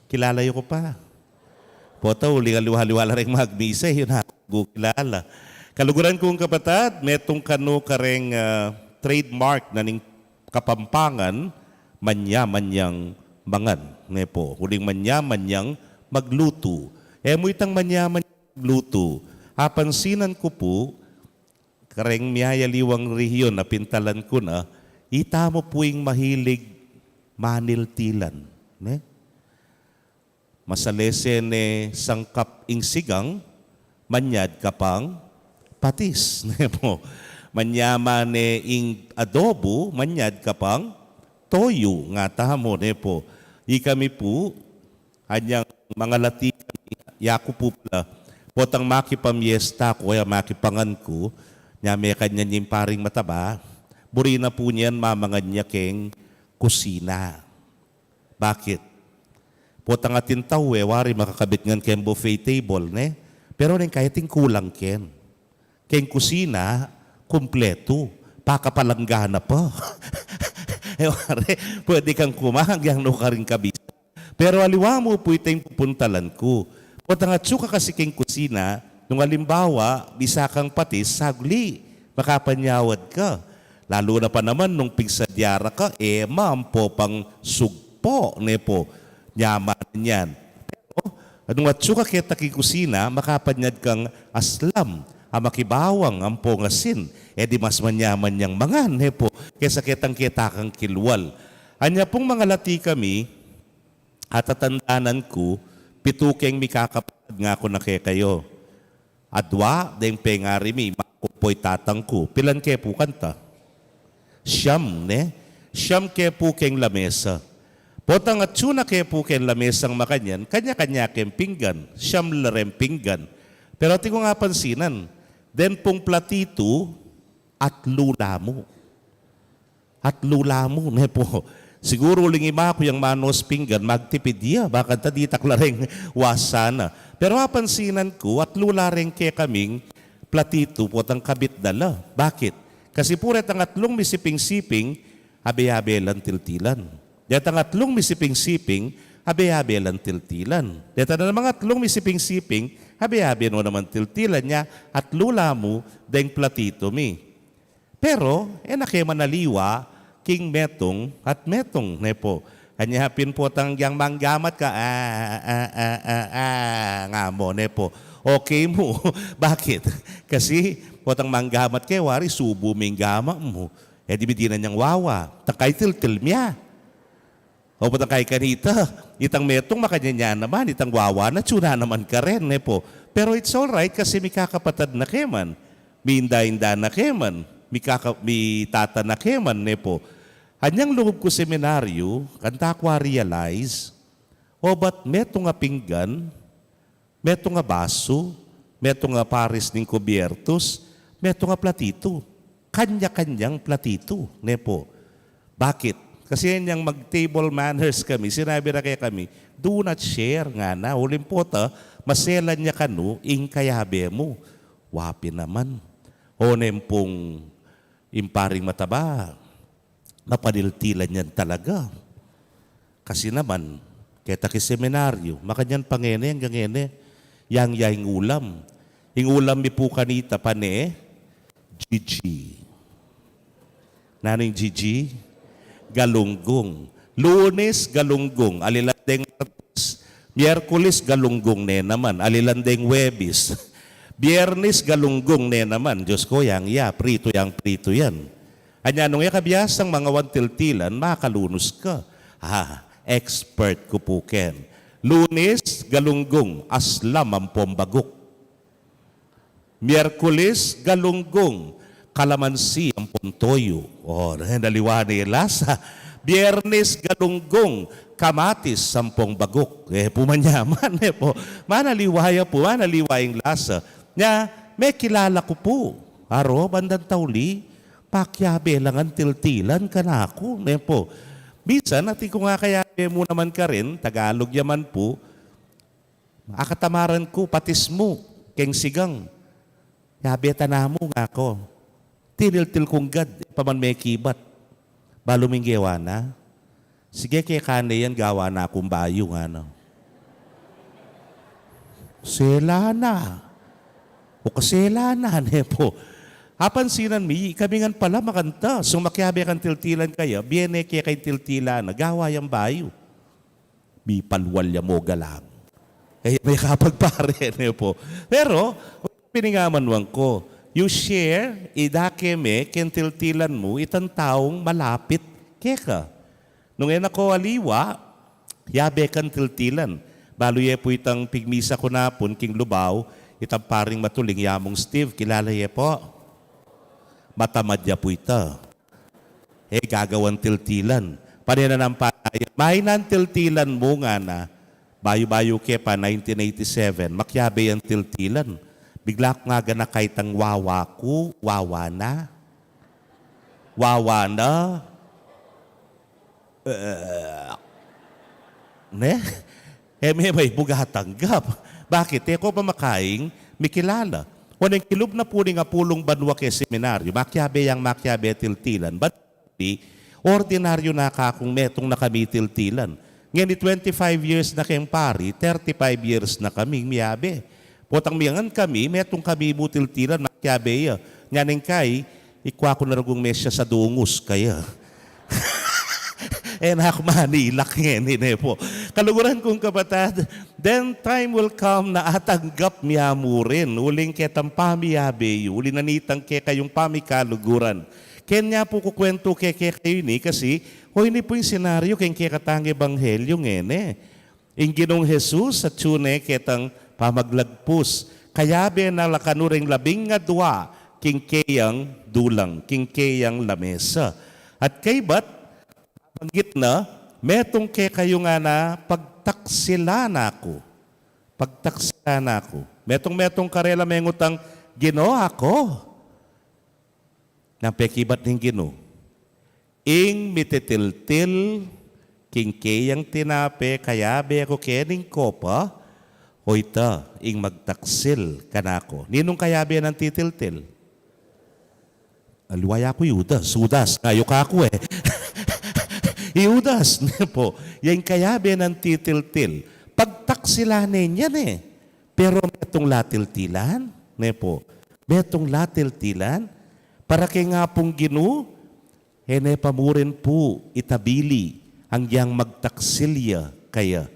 Kilala yu ku pa. Pota, uling aliwa-aliwa la reng magmisa, e yu na ku kilala. Kaluguran kung kapatad, metung kanu kareng, ah, trademark na ning Kapampangan, manyaman yang mangan, ne po. Uling manyaman yang maglutu. E mu itang manyaman yang maglutu. Apansinan ku pu, kareng miyayaliwang rehiyon a pintalan ku na, ita mu pu ing mahilig maniltilan, ne? Masalese ne sangkap ing sigang, manyad ka pang patis, ne po. Manyaman ne ing adobo, manyad ka pang toyu, ngata mu, ne po. Ikami pu, anyang mangalati kami, yaku pu pala, potang makipamiesta ku, kaya makipangan ku, nya mekanyan ing paring mataba, buri na pu nyan mamangan ya keng kusina. Bakit? Potang atin tau e, wari makakabit ngan keng buffet table, ne? Pero neng kaya atin kulang ken. Keng kusina, kumpletu. Pakapalanggana pa. E wari, pwede kang kumangan, yang nu karing kabisa. Pero aliwa mu pu iteng pupuntalan ku. Potang atsu ka kasi keng kusina, nung alimbawa, bisa kang patis, sagli, makapanyawad ka. Lalu na pa naman nung pigsadya ra ka, e ma, ampo pang sugpo, ne po, nyaman yan. Pero, nung atsu ka keta king kusina, makapanyad kang aslam, a makibawang, ampong asin, e di mas manyaman yang mangan, ne po, kesa ketang keta kang kilwal. Anya pung mangalati kami, atatandanan ku, pitu keng mikakapatad, ngaku na kekayu. Adwa deng pengari mi, maku pu'y tatang ku. Pilan ke pu kanta? Siyam, ne? Siyam ke pu keng lamesa. Potang atsu na ke pu keng lamesang makanyan, kanya-kanya keng pinggan, siyam la reng pinggan. Pero atin kung apansinan, den pung platitu, atlu la mu. Atlu la mu, ne po. Siguru uling ima ku yang manos pinggan, magtipid ya, bakanta ditak la reng wasa na. Pero apansinan ku, atlu la reng kekaming platitu, potang kabit da la. Bakit? Kasi pu retang atlung misiping-siping, abe-abe lang tiltilan. Detang atlung misiping-siping, abe-abe lang tiltilan. Deta namang atlung misiping-siping, abe-abe no naman tiltilan, nya atlu la mu deng platitu mi. Pero, e na ke manaliwa king metung at metung, ne po. Anya pin potang yang manggamat ka, a, a, nga mu, ne po. Okay mu. Bakit? Kasi potang manggamat ke, wari subu me ing gamat mu. E di, dinan yang wawa. Tangka itiltil me ya. O potang kay kanita, itang metung makanyan ya naman, itang wawa na, atyu na naman karin, ne po. Pero it's all right kasi mikakapatad na ke man, miinda-inda na ke man, mikaka-, mitata na ke man, ne po. Anyang lugub ku seminaryo, kanta ku a-realize, o ba't metung a pinggan, metung a basu, metung a pares ning kubyertus, metung a platitu. Kanya-kanyang platitu, ne po. Bakit? Kasi inyang mag-table manners kami, sinabi na kekami, "Do not share," ngana. Uling pota, maselan ya kanu ing kayabe mu. Wa pin naman. O neng pung ing paring mataba, mapatiltilan yan talaga. Kasi naman, keta ki seminaryo, makanyan pa ngeni anggang ngeni, yang ya ing ulam. Ing ulam mi pu kanita, pane, Gigi. Nanu ing Gigi? Galunggong. Lunes, galunggong. Alilan deng Martes. Miyerkules, galunggong ne naman. Alilan deng Huwebes. Biyernes, galunggong ne naman. Diyos ko, yang ya, pritu yang pritu yan. Anya nung e ka biyasang mangawan tiltilan, makalunus ka. Ah, expert ku pu ken. Lunes, galunggong, aslam ampong baguk. Miyerkules, galunggong, kalamansi ampong toyu. O, naliwa ne ing lasa. Biyernes, galunggong, kamatis ampong baguk. E pu, manyaman, e pu. Manaliwa ya pu, manaliwa ing lasa. Nya, mekilala ku pu. Aro, bandang tauli, makiabe la ngan tiltilan kanaku, ne pu. Minsan, atin kung akayabe mu naman karin, Tagalog ya man pu, akatamaran ku, patis mu, keng sigang. Yabe ta namu, ngaku. Tiniltil kung gad, e pa man mekibat. Balu ming gewa na. Sige, keka ne yan, gawa na kung bayu, ngana. Sela na. O kasela na, ne pu. Apansinan mi, kami ngan pala makanta. So makiabe kang tiltilan kaya, bie ne keka ing tiltilan na, gawa yang bayu. Mipalwal ya mu galang. E, mekapagpare, ne pu. Pero, pin ing amanuan ku, you share, idake me, keng tiltilan mu, itang taung malapit keka. Nung e na ko aliwa, yabe kang tiltilan. Balu ye pu itang pigmisa ku napun king Lubao, itang paring matuling, yamung Steve, kilala ye pu? Matamad ya pu ita. E gagawan tiltilan. Pane na nang panaya, "Maina ing tiltilan mu?" ngana. Bayu-bayu ke pa, nineteen eighty-seven, makiabe yang tiltilan. Bigla kung aganaka itang wawa ku, wawa na. Wawa na. Eh, ne? E me, e me buga tanggap. Bakit? E ko pa makaing mikilala. Oneng kilub na pu ning apulung banua ke seminaryo, makiabe yang makiabe tiltilan. But, ordinaryo na kakung metung na kami tiltilan. Ngeni twenty-five years na keng pari, thirty-five years na kaming miabe. Potang miyangan kami, metung kami mu tiltilan, makiabe ya. Nya neng kai, ikwa ku na rugung mesya sa dungus kaya. E na ku manilak ngeni, ne pu. Kaluguran kung kapatad, then time will come na atanggap mi ya mu rin uling ketang pamiabe yu, uli na nitang kekayung pamikaluguran. Keni pu kukwentu ke kekayu ini kasi, o, ini pu ing senaryo keng kekatang ebanghelyu ngeni. Ing Ginung Jesus, atyu ne ketang pamaglagpus, kayabe na la kanu ring labing adua king keyang dulang, king keyang lamesa. At kaybat, banggit na, metung kekayu ngana pagtaksilan na ku. Pagtaksilan na ku. Metung-metung karela mengutang, "Ginu, aku?" Nang pekibat ning Ginu, "Ing mititiltil king keyang tinape kayabe ku kening kopa, o ita ing magtaksil kanaku." Ninung kayabe nang titiltil? Aliwa ya ku, i Judas. Judas, kayu kaku e. I Judas, ne pu. Yang kayabe nang titiltil, pagtaksilan ne yan e. Pero metung la tiltilan, ne pu. Metung la tiltilan, para keng Apung Ginu, e ne pa mu rin pu itabili anggiyang magtaksil ya kaya.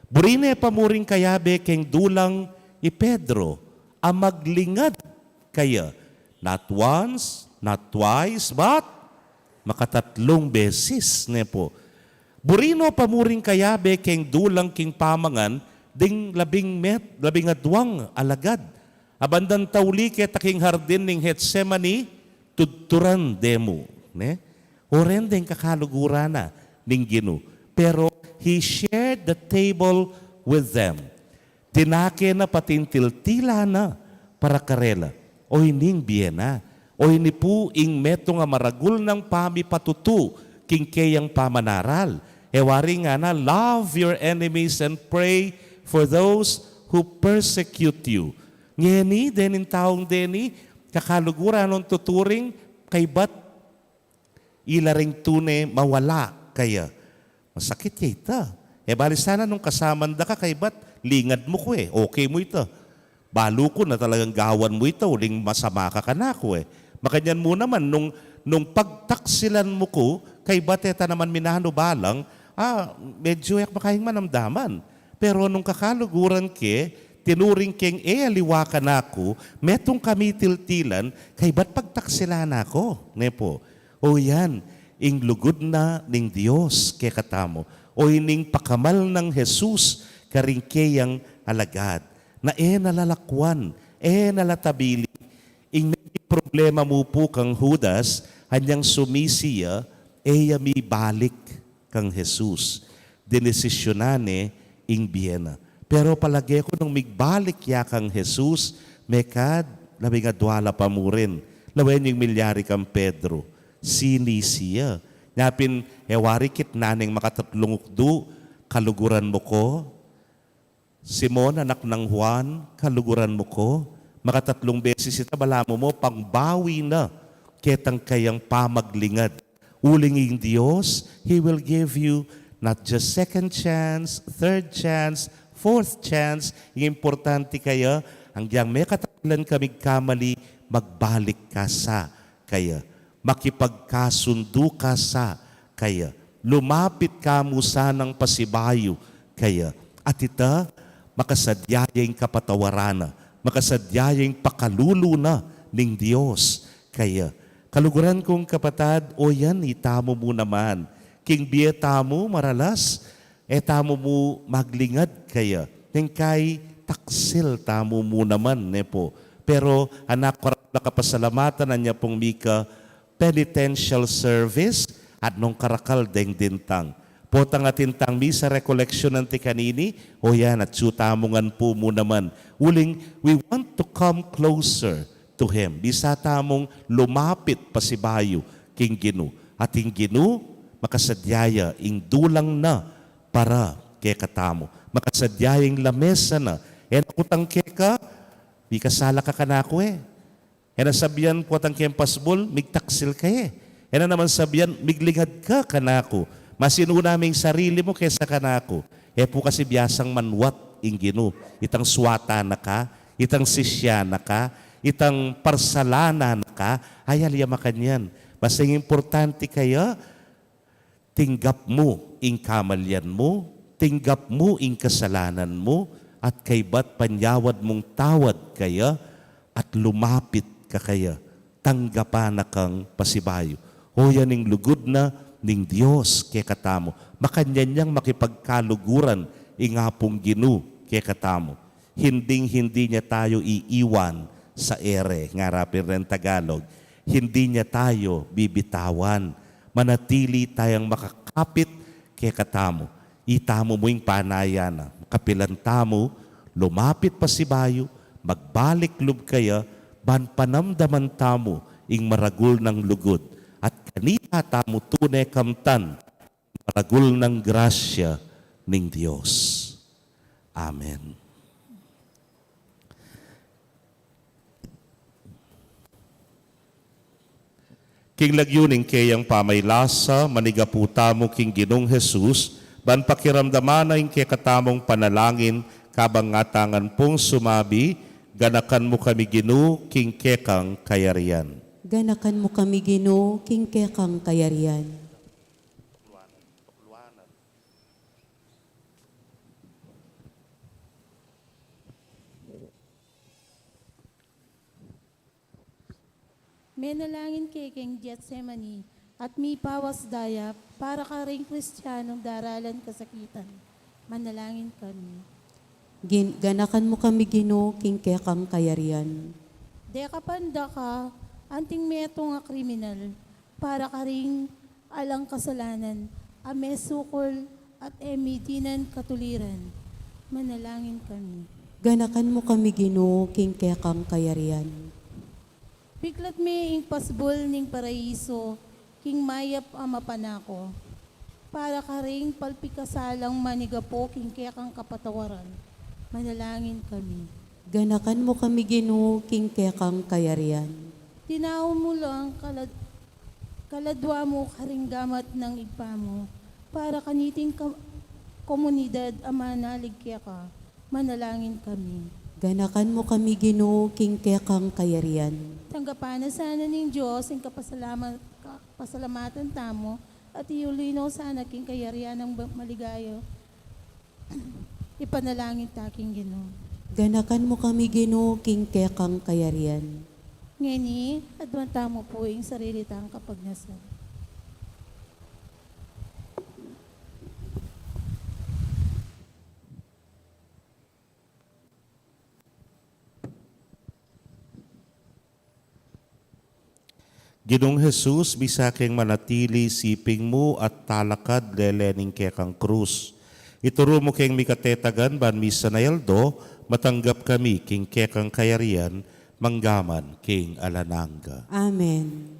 Buri ne pa mu rin kayabe keng dulang i Pedro a maglingad kaya. Not once, not twice, but makatatlung beses, ne pu. Buri no pa murin kayabe keng dulang king pamangan ding labing met-, labing adwang alagad. A bandang tauli keta king hardin ning Getsemani, tudturan de mu, ne? O ren deng kakaluguran na ning Ginu. Pero he shared the table with them. Tinake na pating tiltilan na para karela. O ining bie na. O ini pu ing metung a maragul nang pamipatutu king keyang pamanaral. E wari ngana, "Love your enemies and pray for those who persecute you." Ngeni, dening taung deni, kakaluguran nung tuturing, kaybat ila ring tune mawala kaya. Masakit ya ita. E bali sana nung kasaman da ka, kaybat lingad mu ku e, okay mu ita. Balu ku na talagang gawan mu ita, uling masama ka kanaku e. Makanyan mu naman, nung, nung pagtaksilan mu ku, kaybat e ta naman minanu balang, ah, medyo e ku makaing manamdaman. Pero nung kakaluguran ke, tinuring keng e aliwa kanaku, metung kamitiltilan, kaybat pagtaksilan na ku, ne pu. O yan, ing lugud na ning Dios kekatamu. O ining pakamal nang Jesus karing keyang alagad, na e na lalakwan, e na latabilin. Ing naging problema mu pu kang Judas, anyang sumisi ya, e ya mibalik kang Jesus. Dinesisyunan ne ing bie na. Pero palage ku nung migbalik ya kang Jesus, mekad, labing adwa la pa murin. Lawen ing milyari kang Pedro. Sinisi ya. Nya pin, e wari kitnan ning makatatlung ukdu, kaluguran mu ku, Simon, anak nang Juan, kaluguran mu ku? Makatatlung beses ita, balamu mu, pangbawi na ketang kayang pamaglingad. Uling ing Dios, He will give you not just second chance, third chance, fourth chance. Ing importante kaya, anggyang mekatakilan ka migkamali, magbalik ka sa kaya, makipagkasundu ka sa kaya, lumapit ka mu sanang pasibayu kaya, at ita, makasadya ya ing kapatawaran na, makasadya ya ing pakalulu na ning Dios kaya. Kaluguran kung kapatad, o yan, itamu mu naman. King bie tamu, maralas, e tamu mu maglingad kaya. Neng kai taksil tamu mu naman, ne pu. Pero, anak, karakal a kapasalamatan, anya pung mika penitential service, at nung karakal deng dintang. Potang atin tang misa recollection anti kanini, o yan, atsu tamu ngan pu mu naman. Uling, we want to come closer to Him. Bisa tamung lumapit pasibayu king Ginu. At ing Ginu, makasadya ya ing dulang na para kekatamu. Makasadya ya ing lamesa na. E na kutang keka, mikasala ka kanaku e. E na sabian potang keng pasbul, migtaksil ka e. E na naman sabian, miglingad ka kanaku. Mas inuna me ing sarili mu kesa kanaku. E pu kasi biasang manuat ing Ginu. Itang suatan na ka, itang sisyan na ka, itang parsalanan na ka, ayal ya makanyan. Basta ing importante kaya, tinggap mu ing kamalian mu, tinggap mu ing kasalanan mu, at kaybat panyawad mung tawad kaya, at lumapit ka kaya, tanggapan na kang pasibayu. O yan ing lugud na ning Dios kekatamu. Makanyan yang makipagkaluguran ing Apung Ginu kekatamu. Hinding-hindi niya tayo iiwan sa ere, ngara pin reng Tagalog. Hindi niya tayo bibitawan. Manatili tayang makakapit kekatamu. Itamu mu ing panayan na. Kapilan tamu, lumapit pasibayu, magbalik lub kaya, ban panamdaman tamu ing maragul nang lugud. At kanita tamu tune kamtan maragul nang grasya ning Dios. Amen. King lagyu ning keyang pamaylasa, manigapu tamu king Ginung Jesus, ban pakiramdaman na ing kekatamung panalangin, kabang atangan pung sumabi, "Ganakan mu kami, Ginu, king kekang kayarian." Ganakan mu kami, Ginu, king kekang kayarian. Menalangin ke keng Getsemani at mipawas daya para karing Kristianong daralan kasakitan. Manalangin kami. Gin-, ganakan mu kami, Ginu, king kekang kayarian. Deka pang daka anting metung a kriminal para karing alang kasalanan a mesukul at e mi dinan katuliran. Manalangin kami. Ganakan mu kami, Ginu, king kekang kayarian. Biklat me ing pasbul ning paraiso king mayap a mapanako para karing palpikasalang manigapu king kekang kapatawaran. Manalangin kami. Ganakan mu kami, Ginu, king kekang kayarian. Tinaw mu lang kalad-, kaladwa mu karing gamat nang Ibpa mu para kaniting ka-, komunidad a manalig keka. Manalangin kami. Ganakan mu kami, Ginu, king kekang kayarian. Tanggapan na sana ning Dios ing kapasalamat-, kapasalamatan tamu at iuli no sana king kayarian nang ba-, maligaya. Ipanalangin ta king Ginu. Ganakan mu kami, Ginu, king kekang kayarian. Ngeni, aduan tamu pu ing sarili tang kapagnasan. Ginung Jesus, bisa keng manatili siping mu at talakad lele ning kekang krus. Ituru mu keng mikatetagan ban misan a aldo, matanggap kami king kekang kayarian, manggaman king alang angga. Amen.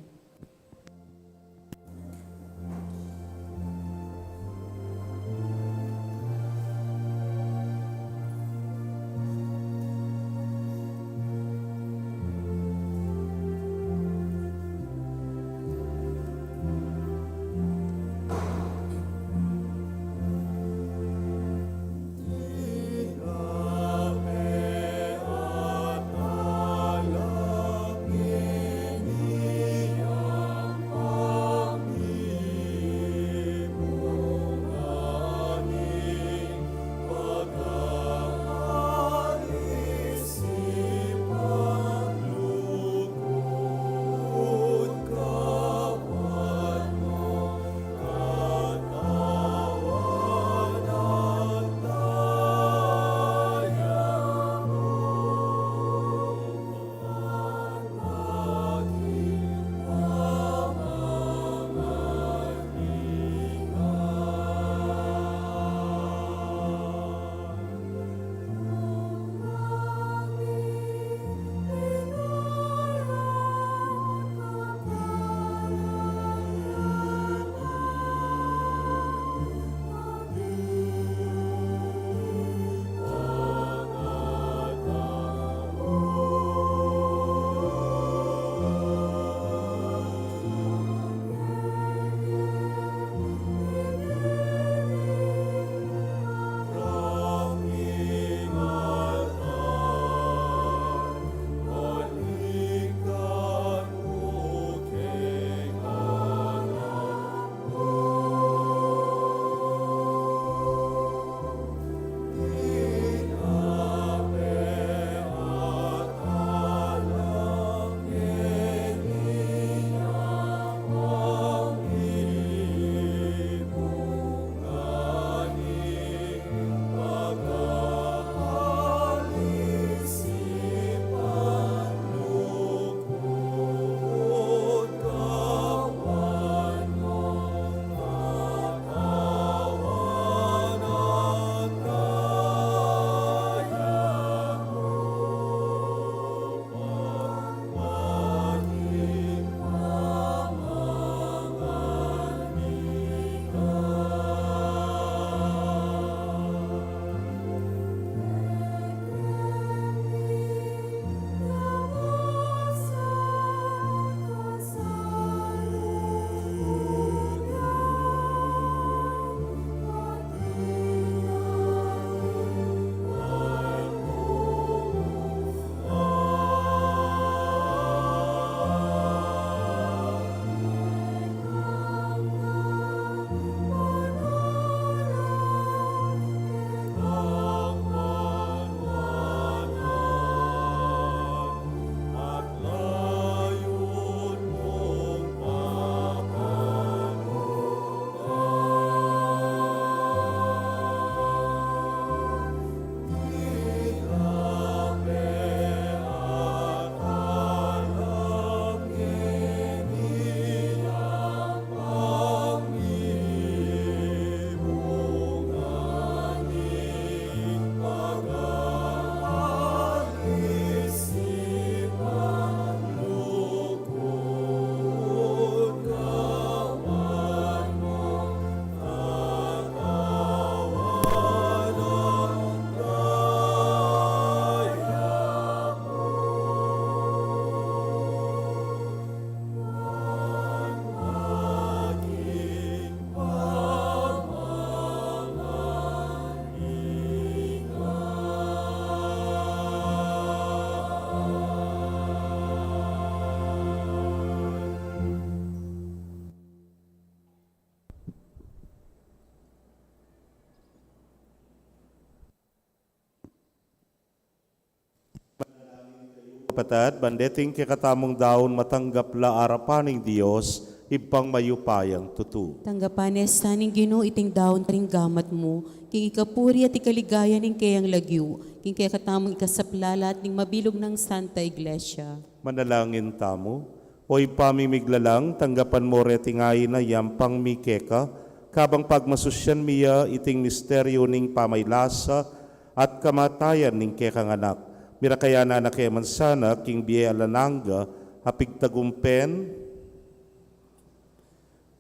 Kapatad, ban deting kekatamung daun matanggap la arapan ning Dios, Ibpang mayupayang tutu. Tanggapan ne sa ning Ginu iting daun karing gamat mu, king ikapuri at ikaligaya ning keyang lagyu, king kekatamung ikasaplalat ning mabilug nang Santa Iglesia. Manalangin tamu. O Ibpa ming miglalang, tanggapan mo reting ain a yampang mi keka, kabang pagmasusyan mi ya iting misteryu ning pamaylasa at kamatayan ning kekang Anak. Mirakayanan na ke man sana king bie alang angga, a pigtagumpen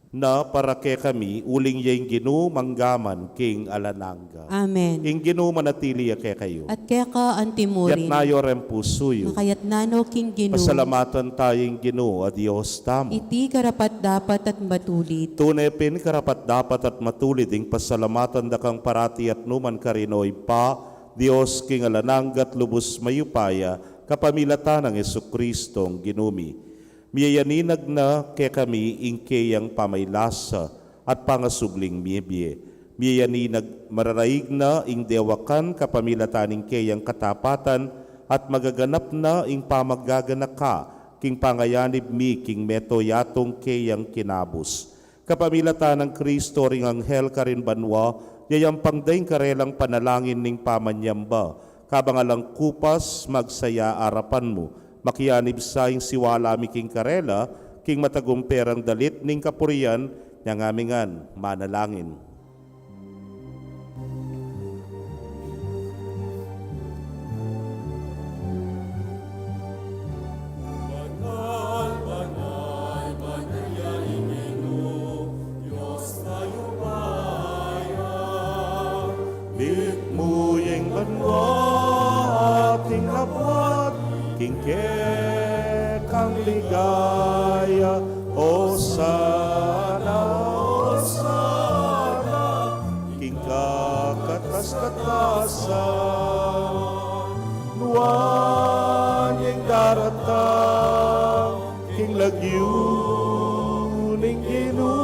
na para kekami, uling ya ing Ginu manggaman king alang angga. Amen. Ing Ginu manatili ya kekayu. At keka antimurin. Iyatas yu reng pusu yu. Makayatna no king Ginu. Pasalamatan tamu ing Ginu a Dios tamu. Iti karapat-dapat at matulid. Tune pin karapat-dapat at matulid ing pasalamatan da kang parati at nukarin man, O Ibpa, Dios king alang angga at lubus mayupaya, kapamilatan nang Jesucristong Ginu mi. Miyayaninag na kekami ing keyang pamaylasa at pangasubling mie-, bie. Miyayaninag, mararaig na ing dewakan kapamilatan ning keyang katapatan at magaganap na ing pamagaganaka king pangayanib mi king meto yatung keyang kinabus. Kapamilatan nang Cristo ring anghel karin banua, yayampang da ing karelang panalangin ning pamanyamba, kabang alang kupas magsaya arapan mu, makianib sa ing siwala mi king karela, king matagumpe rang dalit ning kapurian, nyang ami ngan manalangin. Banal, banal, banal ya ing Ginu, Dios mayupaya. Mitmu ya ing banua at ing labuad king kekang ligaya. Osana, Osana king kakatas-katasan. Nuan ya ing daratang king lagyu ning Ginu?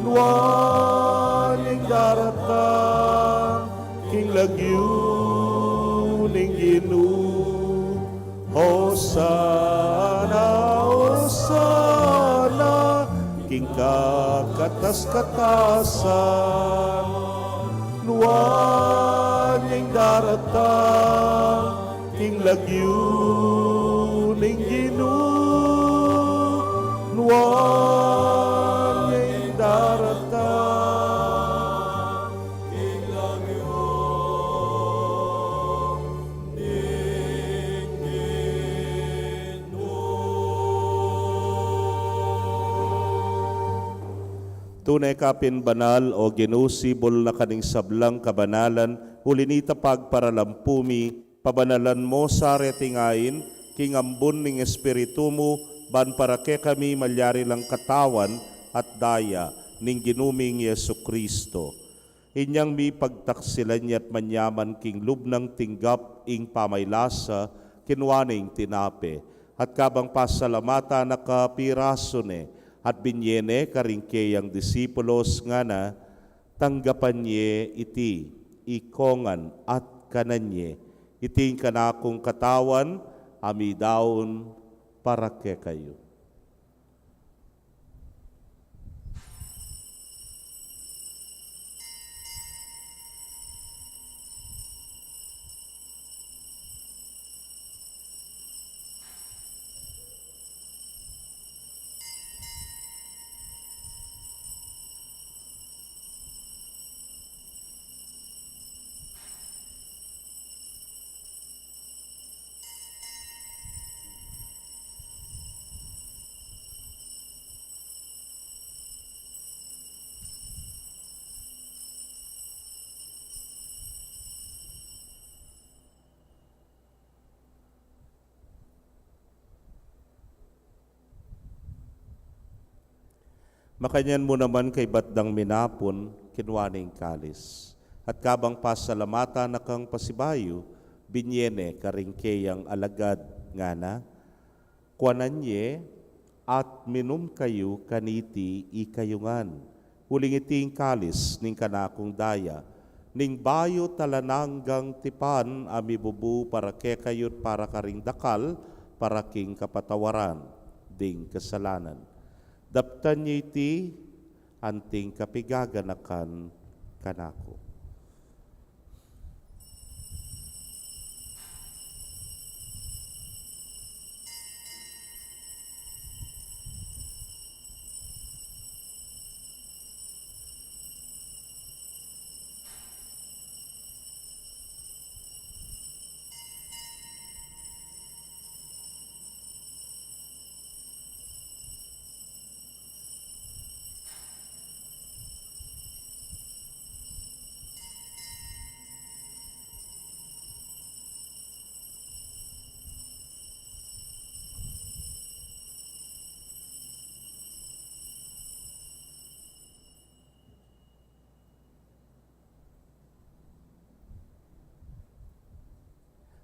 Nuan ya ing daratang king lagyu ning Ginu? Osana, Osana king kakatas-katasan. Nuan ya ing daratang king lagyu ning Ginu? Nuan ya ing daratang king lagyu ning Ginu? Tune ka pin banal, O Ginu, sibul na ka ning sablang kabanalan, uli nita pagparalampu mi, pabanalan mo sa reting ain king ambun ning Espiritu mu, ban para kekami malyari lang katawan at daya ning Ginu ming Jesucristo. Inyang mipagtaksilan ya at manyaman king lub nang tinggap ing pamaylasa, kinua ne ing tinape, at kabang pasalamatan na ka, pirasu ne, at binye ne karing keyang disipulos, ngana: Tanggapan ye iti, ikongan at kanan ye, iti ing kanakung katawan, a midaun para kekayu. Makanyan mu naman kaybat dang minapun, kinua ne ing kalis. At kabang pasalamatan na kang pasibayu, binye ne karing keyang alagad, ngana: Kuanan ye at minum kayu kaniti ikayu ngan, uling iti ing kalis ning kanakung daya, ning bayu't alang anggang tipan a mibubu para kekayu't para karing dakal, para king kapatawaran ding kasalanan. Daptan ye iti anting kapigaganakan kanaku.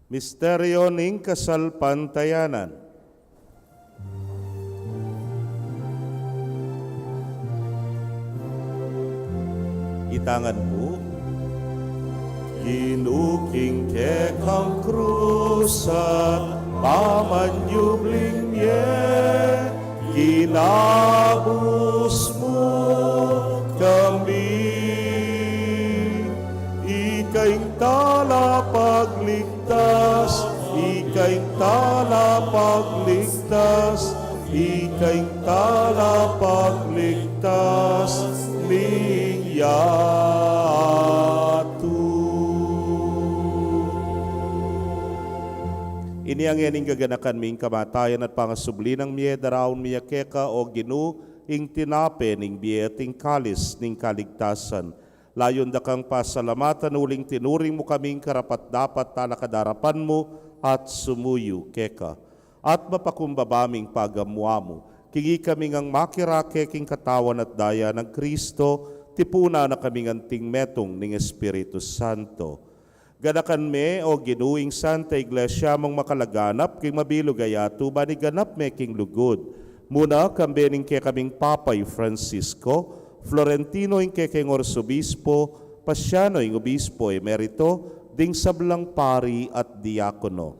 Misteryo ning kasalpantayanan. Itangan pu. Ginu, king kekang krus at pamanyubling mie, kinabus mu kami. Ika ing talapagligtas, ika ing talapagligtas, ika ing talapagligtas ning yatu. Ini ngeni ing gaganakan mi king kamatayan at pangasubli nang mie, daraun mi ya keka, o Ginu, ing tinape ning bie at ing kalis ning kaligtasan. Layun da kang pasalamatan uling tinuring mu kaming karapat-dapat talakad king arapan mu at sumuyu keka. At mapakumbaba ming pagamuamu, king ikami ngang makirake king katawan at daya nang Kristo, tipunan na kaming anting metung ning Espiritu Santo. Ganakan me, o Ginu, ing Santa Iglesia mung makalaganap king mabilug a yatu, ban iganap me king lugud. Muna, kambe ning kekaming Papa i Francisco, Florentino ing kekeng Arsobispo, Pasiano ing Obispo Emerito, ding sablang pari at diakono.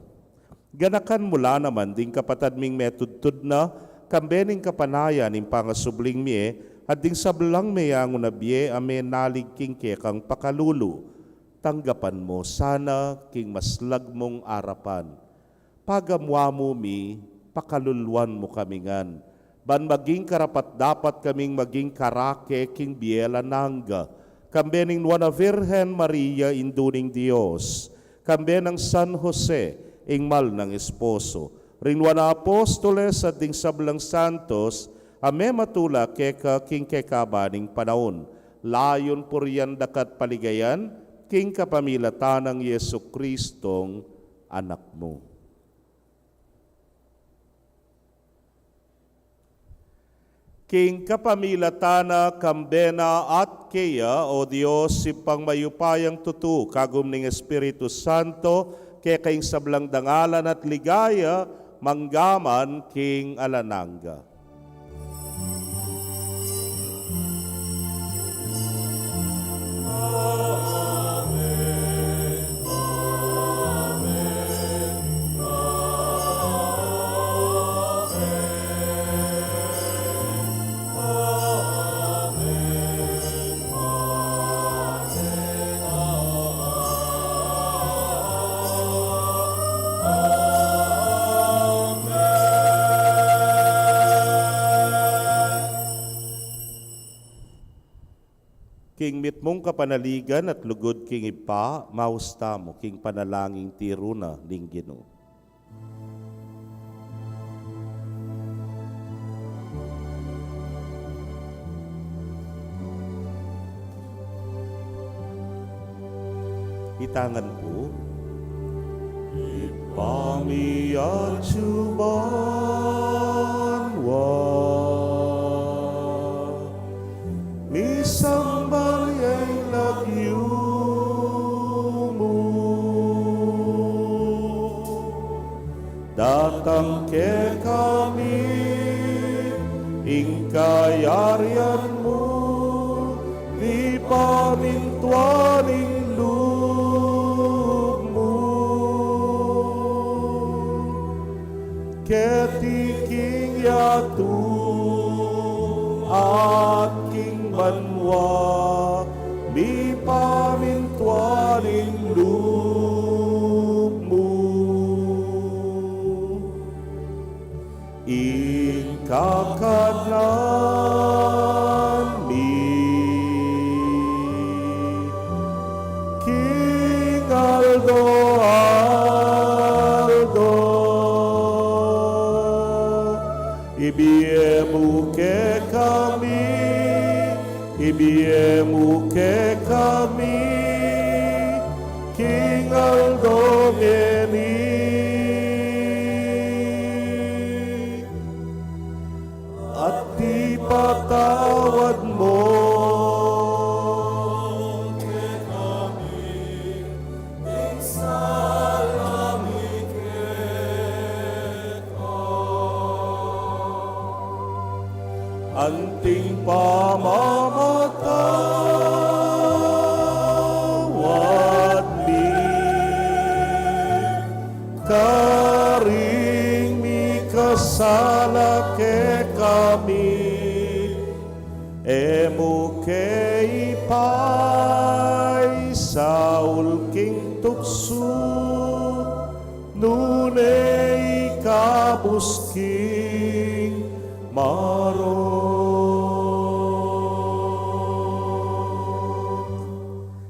Ganakan mu la naman ding kapatad ming metudtud na, kambe ning kapanayan ning pangasubling mie, at ding sablang meyangu na bie a menalig king kekang pakalulu. Tanggapan mu sana king maslag mung arapan. Pagamuamu mi, pakaluluan mu kami ngan, ban maging karapat-dapat kaming maging karake king bie alang angga, kambe ning Nuan a Virgen Maria, Indu ning Dios, kambe nang San Jose, ing mal nang esposo, ring Nuan a Apostoles at ding sablang santos a mematula keka king kekaba ning panaun, layun purian da ka at paligayan, king kapamilatan nang Jesucristong Anak mu. King kapamilatan na, kambe na at keya, o Dios, Ibpang mayupayang tutu, kagum ning Espiritu Santo, keka ing sablang dangalan at ligaya, mangga man king alang angga. King mitmung kapanaligan at lugud king Ibpa, maus tamu king panalangin tiru na ning Ginu. Itangan pu. Ibpa mi atsu banua, misamban ya ing lagyu mu. Datang kekami ing kayarian mu, mipamintuan ing keti king yatu at king banua, mipamintuan ing lub mu. Ing kakanan mi king aldo-aldo, ibie mu kekami, ibie mu kekami king aldo ngeni, at ipatawad mu kekami ing sala mi keka, anting pamamatawad mi karing mikasala kekami, e mu ke ipaisaul king tuksu, nune ikabus king marok.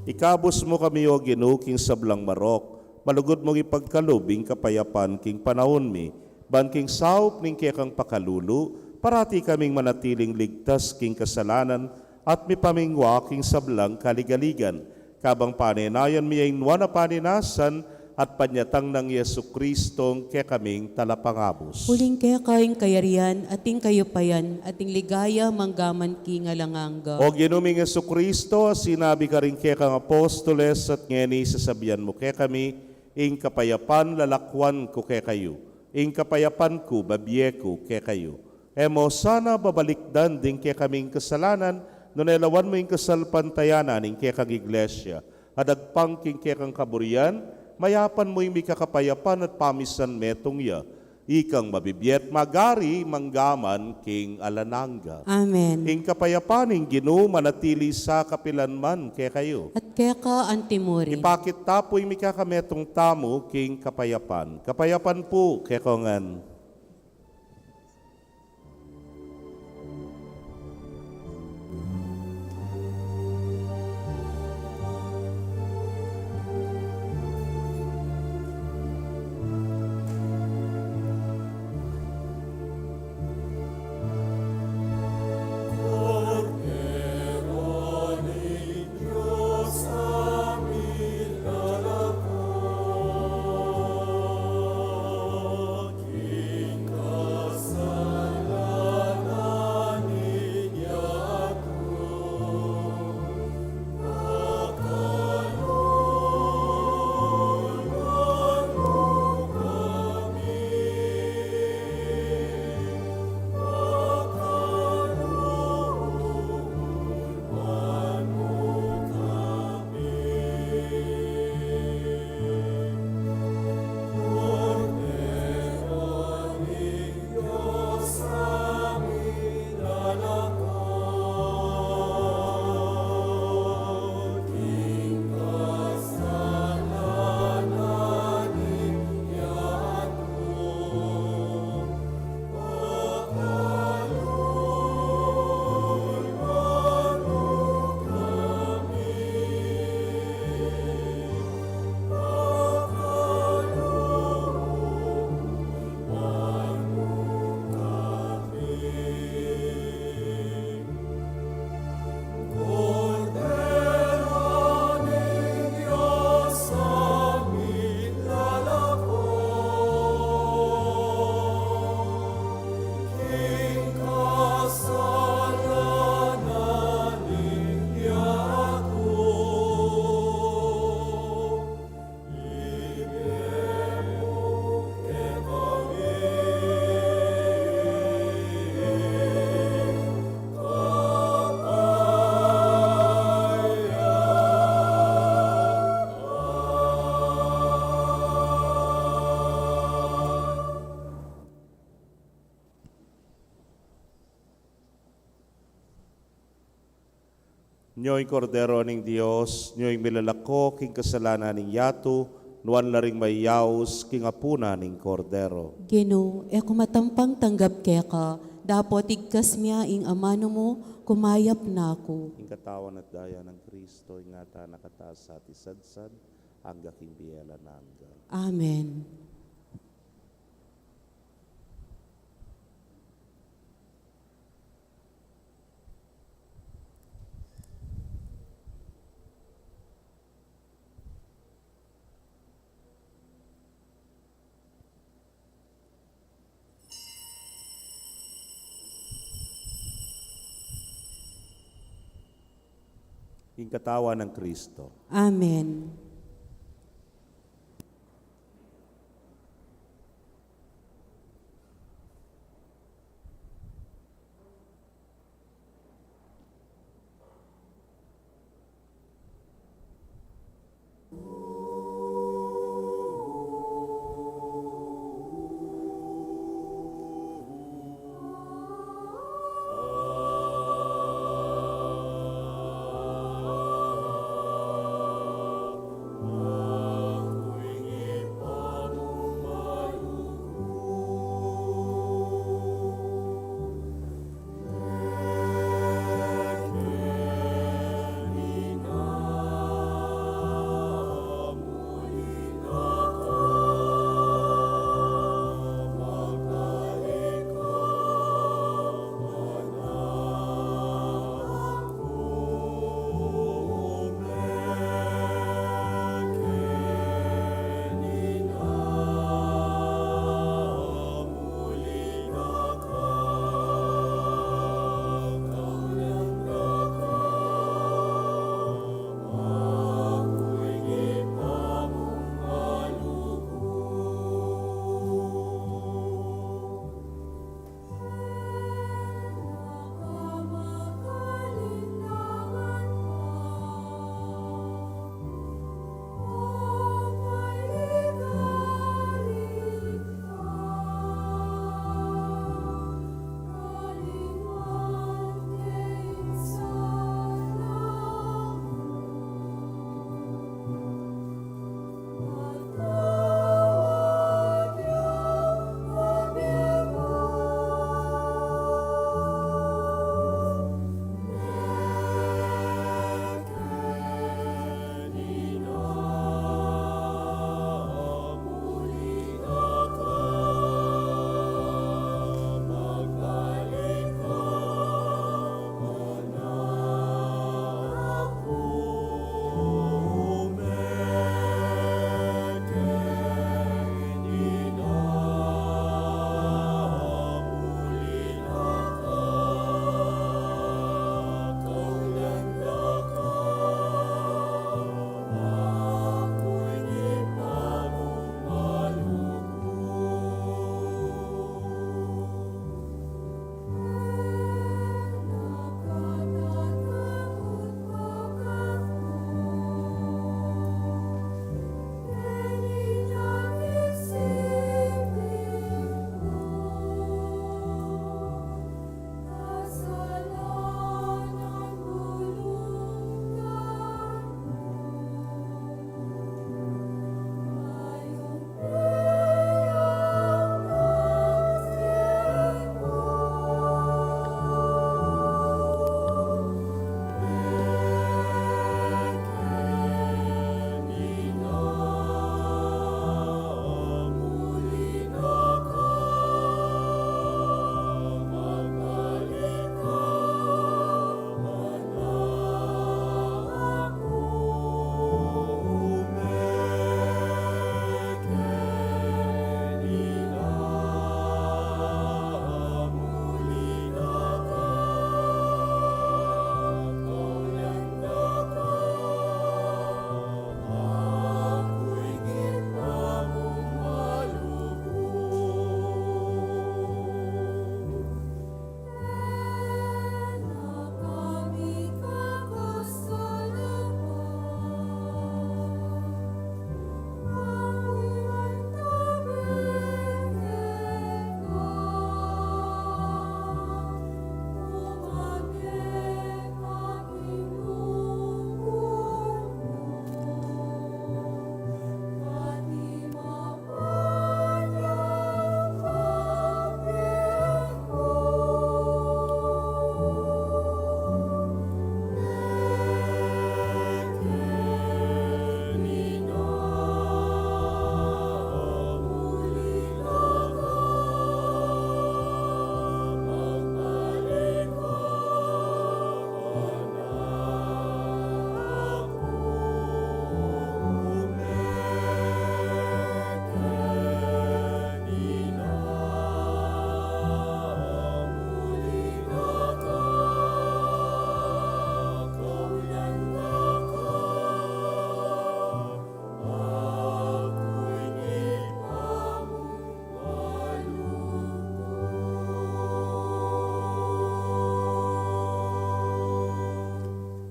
Ikabus mu kami, O Ginu, king sablang marok, malugud mung ipagkalub ing kapayapan king panaun mi, ban king saup ning kekang pakalulu, parati kaming manatiling ligtas king kasalanan at mipamingwa king sablang kaligaligan, kabang panenayan mi ing nuan a panenasan at panyatang nang Jesucristo a kekaming Talapangabus. Uling keka ing kayarian, at ing kayupayan, at ing ligaya, mangga man king alang angga. O Ginu ming Jesucristo, a sinabi karing kekang apostoles, at ngeni sasabian mu kekami, ing kapayapan lalakwan ku kekayu, ing kapayapan ku bibie ku kekayu. E mu sana babalikdan ding kekaming kasalanan, nune lawan mu ing kasalpantayanan ning kekang Iglesia, a dagpang king kekang kaburian, mayapan mu ing mika kapayapan at pamisan metung ya, ikang mabibie at magari mangga man king alang angga. Amen. Ing kapayapan ning Ginu manatili sa kapilan man kekayu. At keka antimurin. Ipakit ta pu ing mikakametung tamu king kapayapan. Kapayapan pu kekongan. Nyo ing Kordero ning Dios, nyo ing milalako king kasalanan ning yatu, nuan la ring mayaus king apunan ning Kordero. Ginu, e ku matampang tanggap keka, dapot igkas mu ing amanu mu, kumayap na ku. Ing katawan at daya nang Kristo, ingatan na kata sa at isadsad, angga king bie alang angga. Amen. Ing katawan nang Kristo. Amen.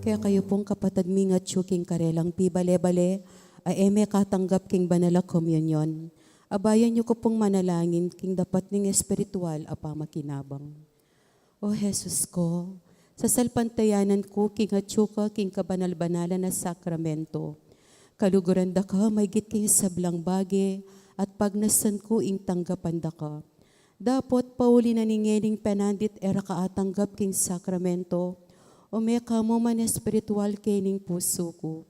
Kekayu pung kapatad ming atyu king karelang pibale-bale, a e mekatanggap king banal a komunyon, abayan yu ku pung manalangin king dapat ning espiritual a pamakinabang. O Jesus ku, sasalpantayanan ku king atyu ka king kabanal-banalan a sakramento. Kaluguran da ka maygit king sablang bage, at pagnasan ku ing tanggapan da ka. Dapot pauli na ning ngening penandit e ra ka atanggap king sakramento, o mekamu man espiritual kening pusu ku.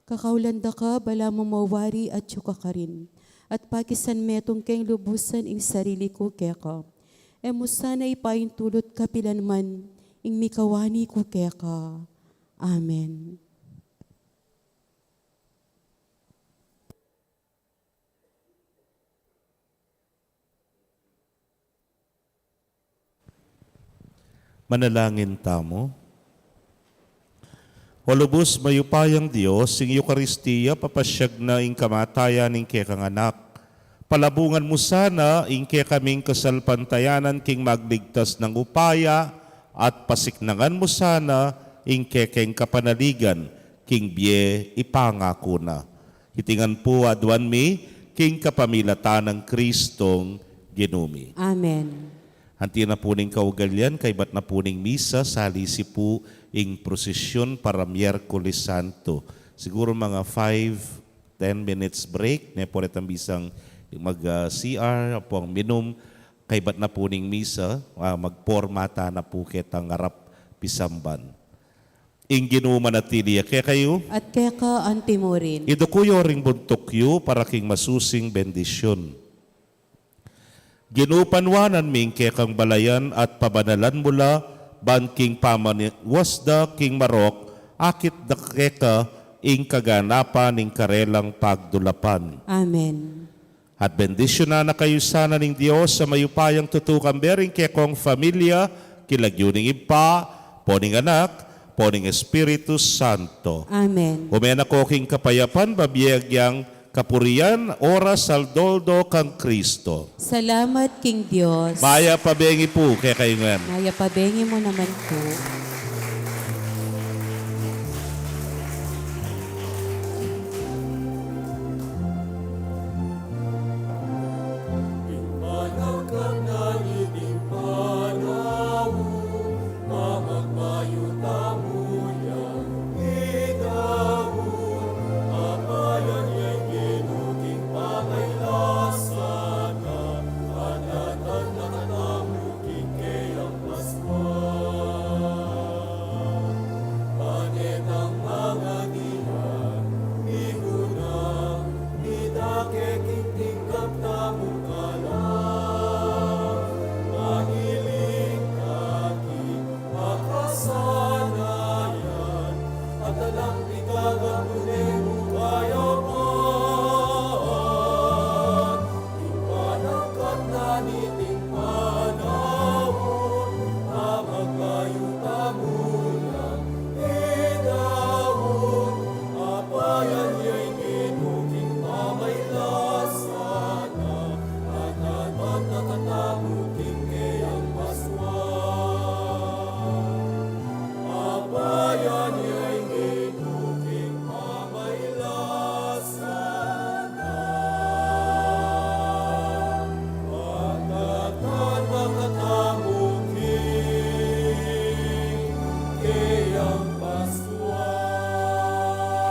Kakaulan da ka, balamu mawari atyu ka karin, at pakisan metung keng lubusan ing sarili ku keka. E mu sana ipaintulut kapilan man ing mikawani ku keka. Amen. Manalangin tamu. O lubus mayupayang Dios, ing Eukaristia papasyag na ing kamatayan ning kekang Anak. Palabungan mu sana ing kekaming kasalpantayanan king magligtas nang upaya, at pasiknangan mu sana ing kekeng kapanaligan king bie ipangaku na. Iti ngan pu aduan mi king kapamilatan nang Kristong Ginu mi. Amen. Anti na pu ning kaugalian, kaybat na pu ning misa, salisi pu ing prosesyon para Miyerkules Santo. Siguro mga five, ten minutes break, ne pu retang bisang mag, ah, C R, ampong minum, kaybat na pu ning misa, ah, magporma ta na pu ketang arap pisamban. Ing Ginu manatili ya kekayu. At keka anti mu rin. Iduku yu ring buntuk yu para king masusing bendisyun. Ginu, panuanan ming kekang balayan at pabanalan mu la, ban king pamaniwas da king marok, akit da keka ing kaganapan ning karelang pagdulapan. Amen. At bendisyunan na kayu sana ning Dios a mayupayang tutu kambe ring kekong familia, king lagyu ning Ibpa, ampo ning Anak, ampo ning Espiritu Santo. Amen. Ume na ko king kapayapan, babie agyang kapurian, oras, aldo-aldo kang Kristo. Salamat king Dios. Mayap a bengi pu kekayu ngan. Mayap a bengi mu naman pu.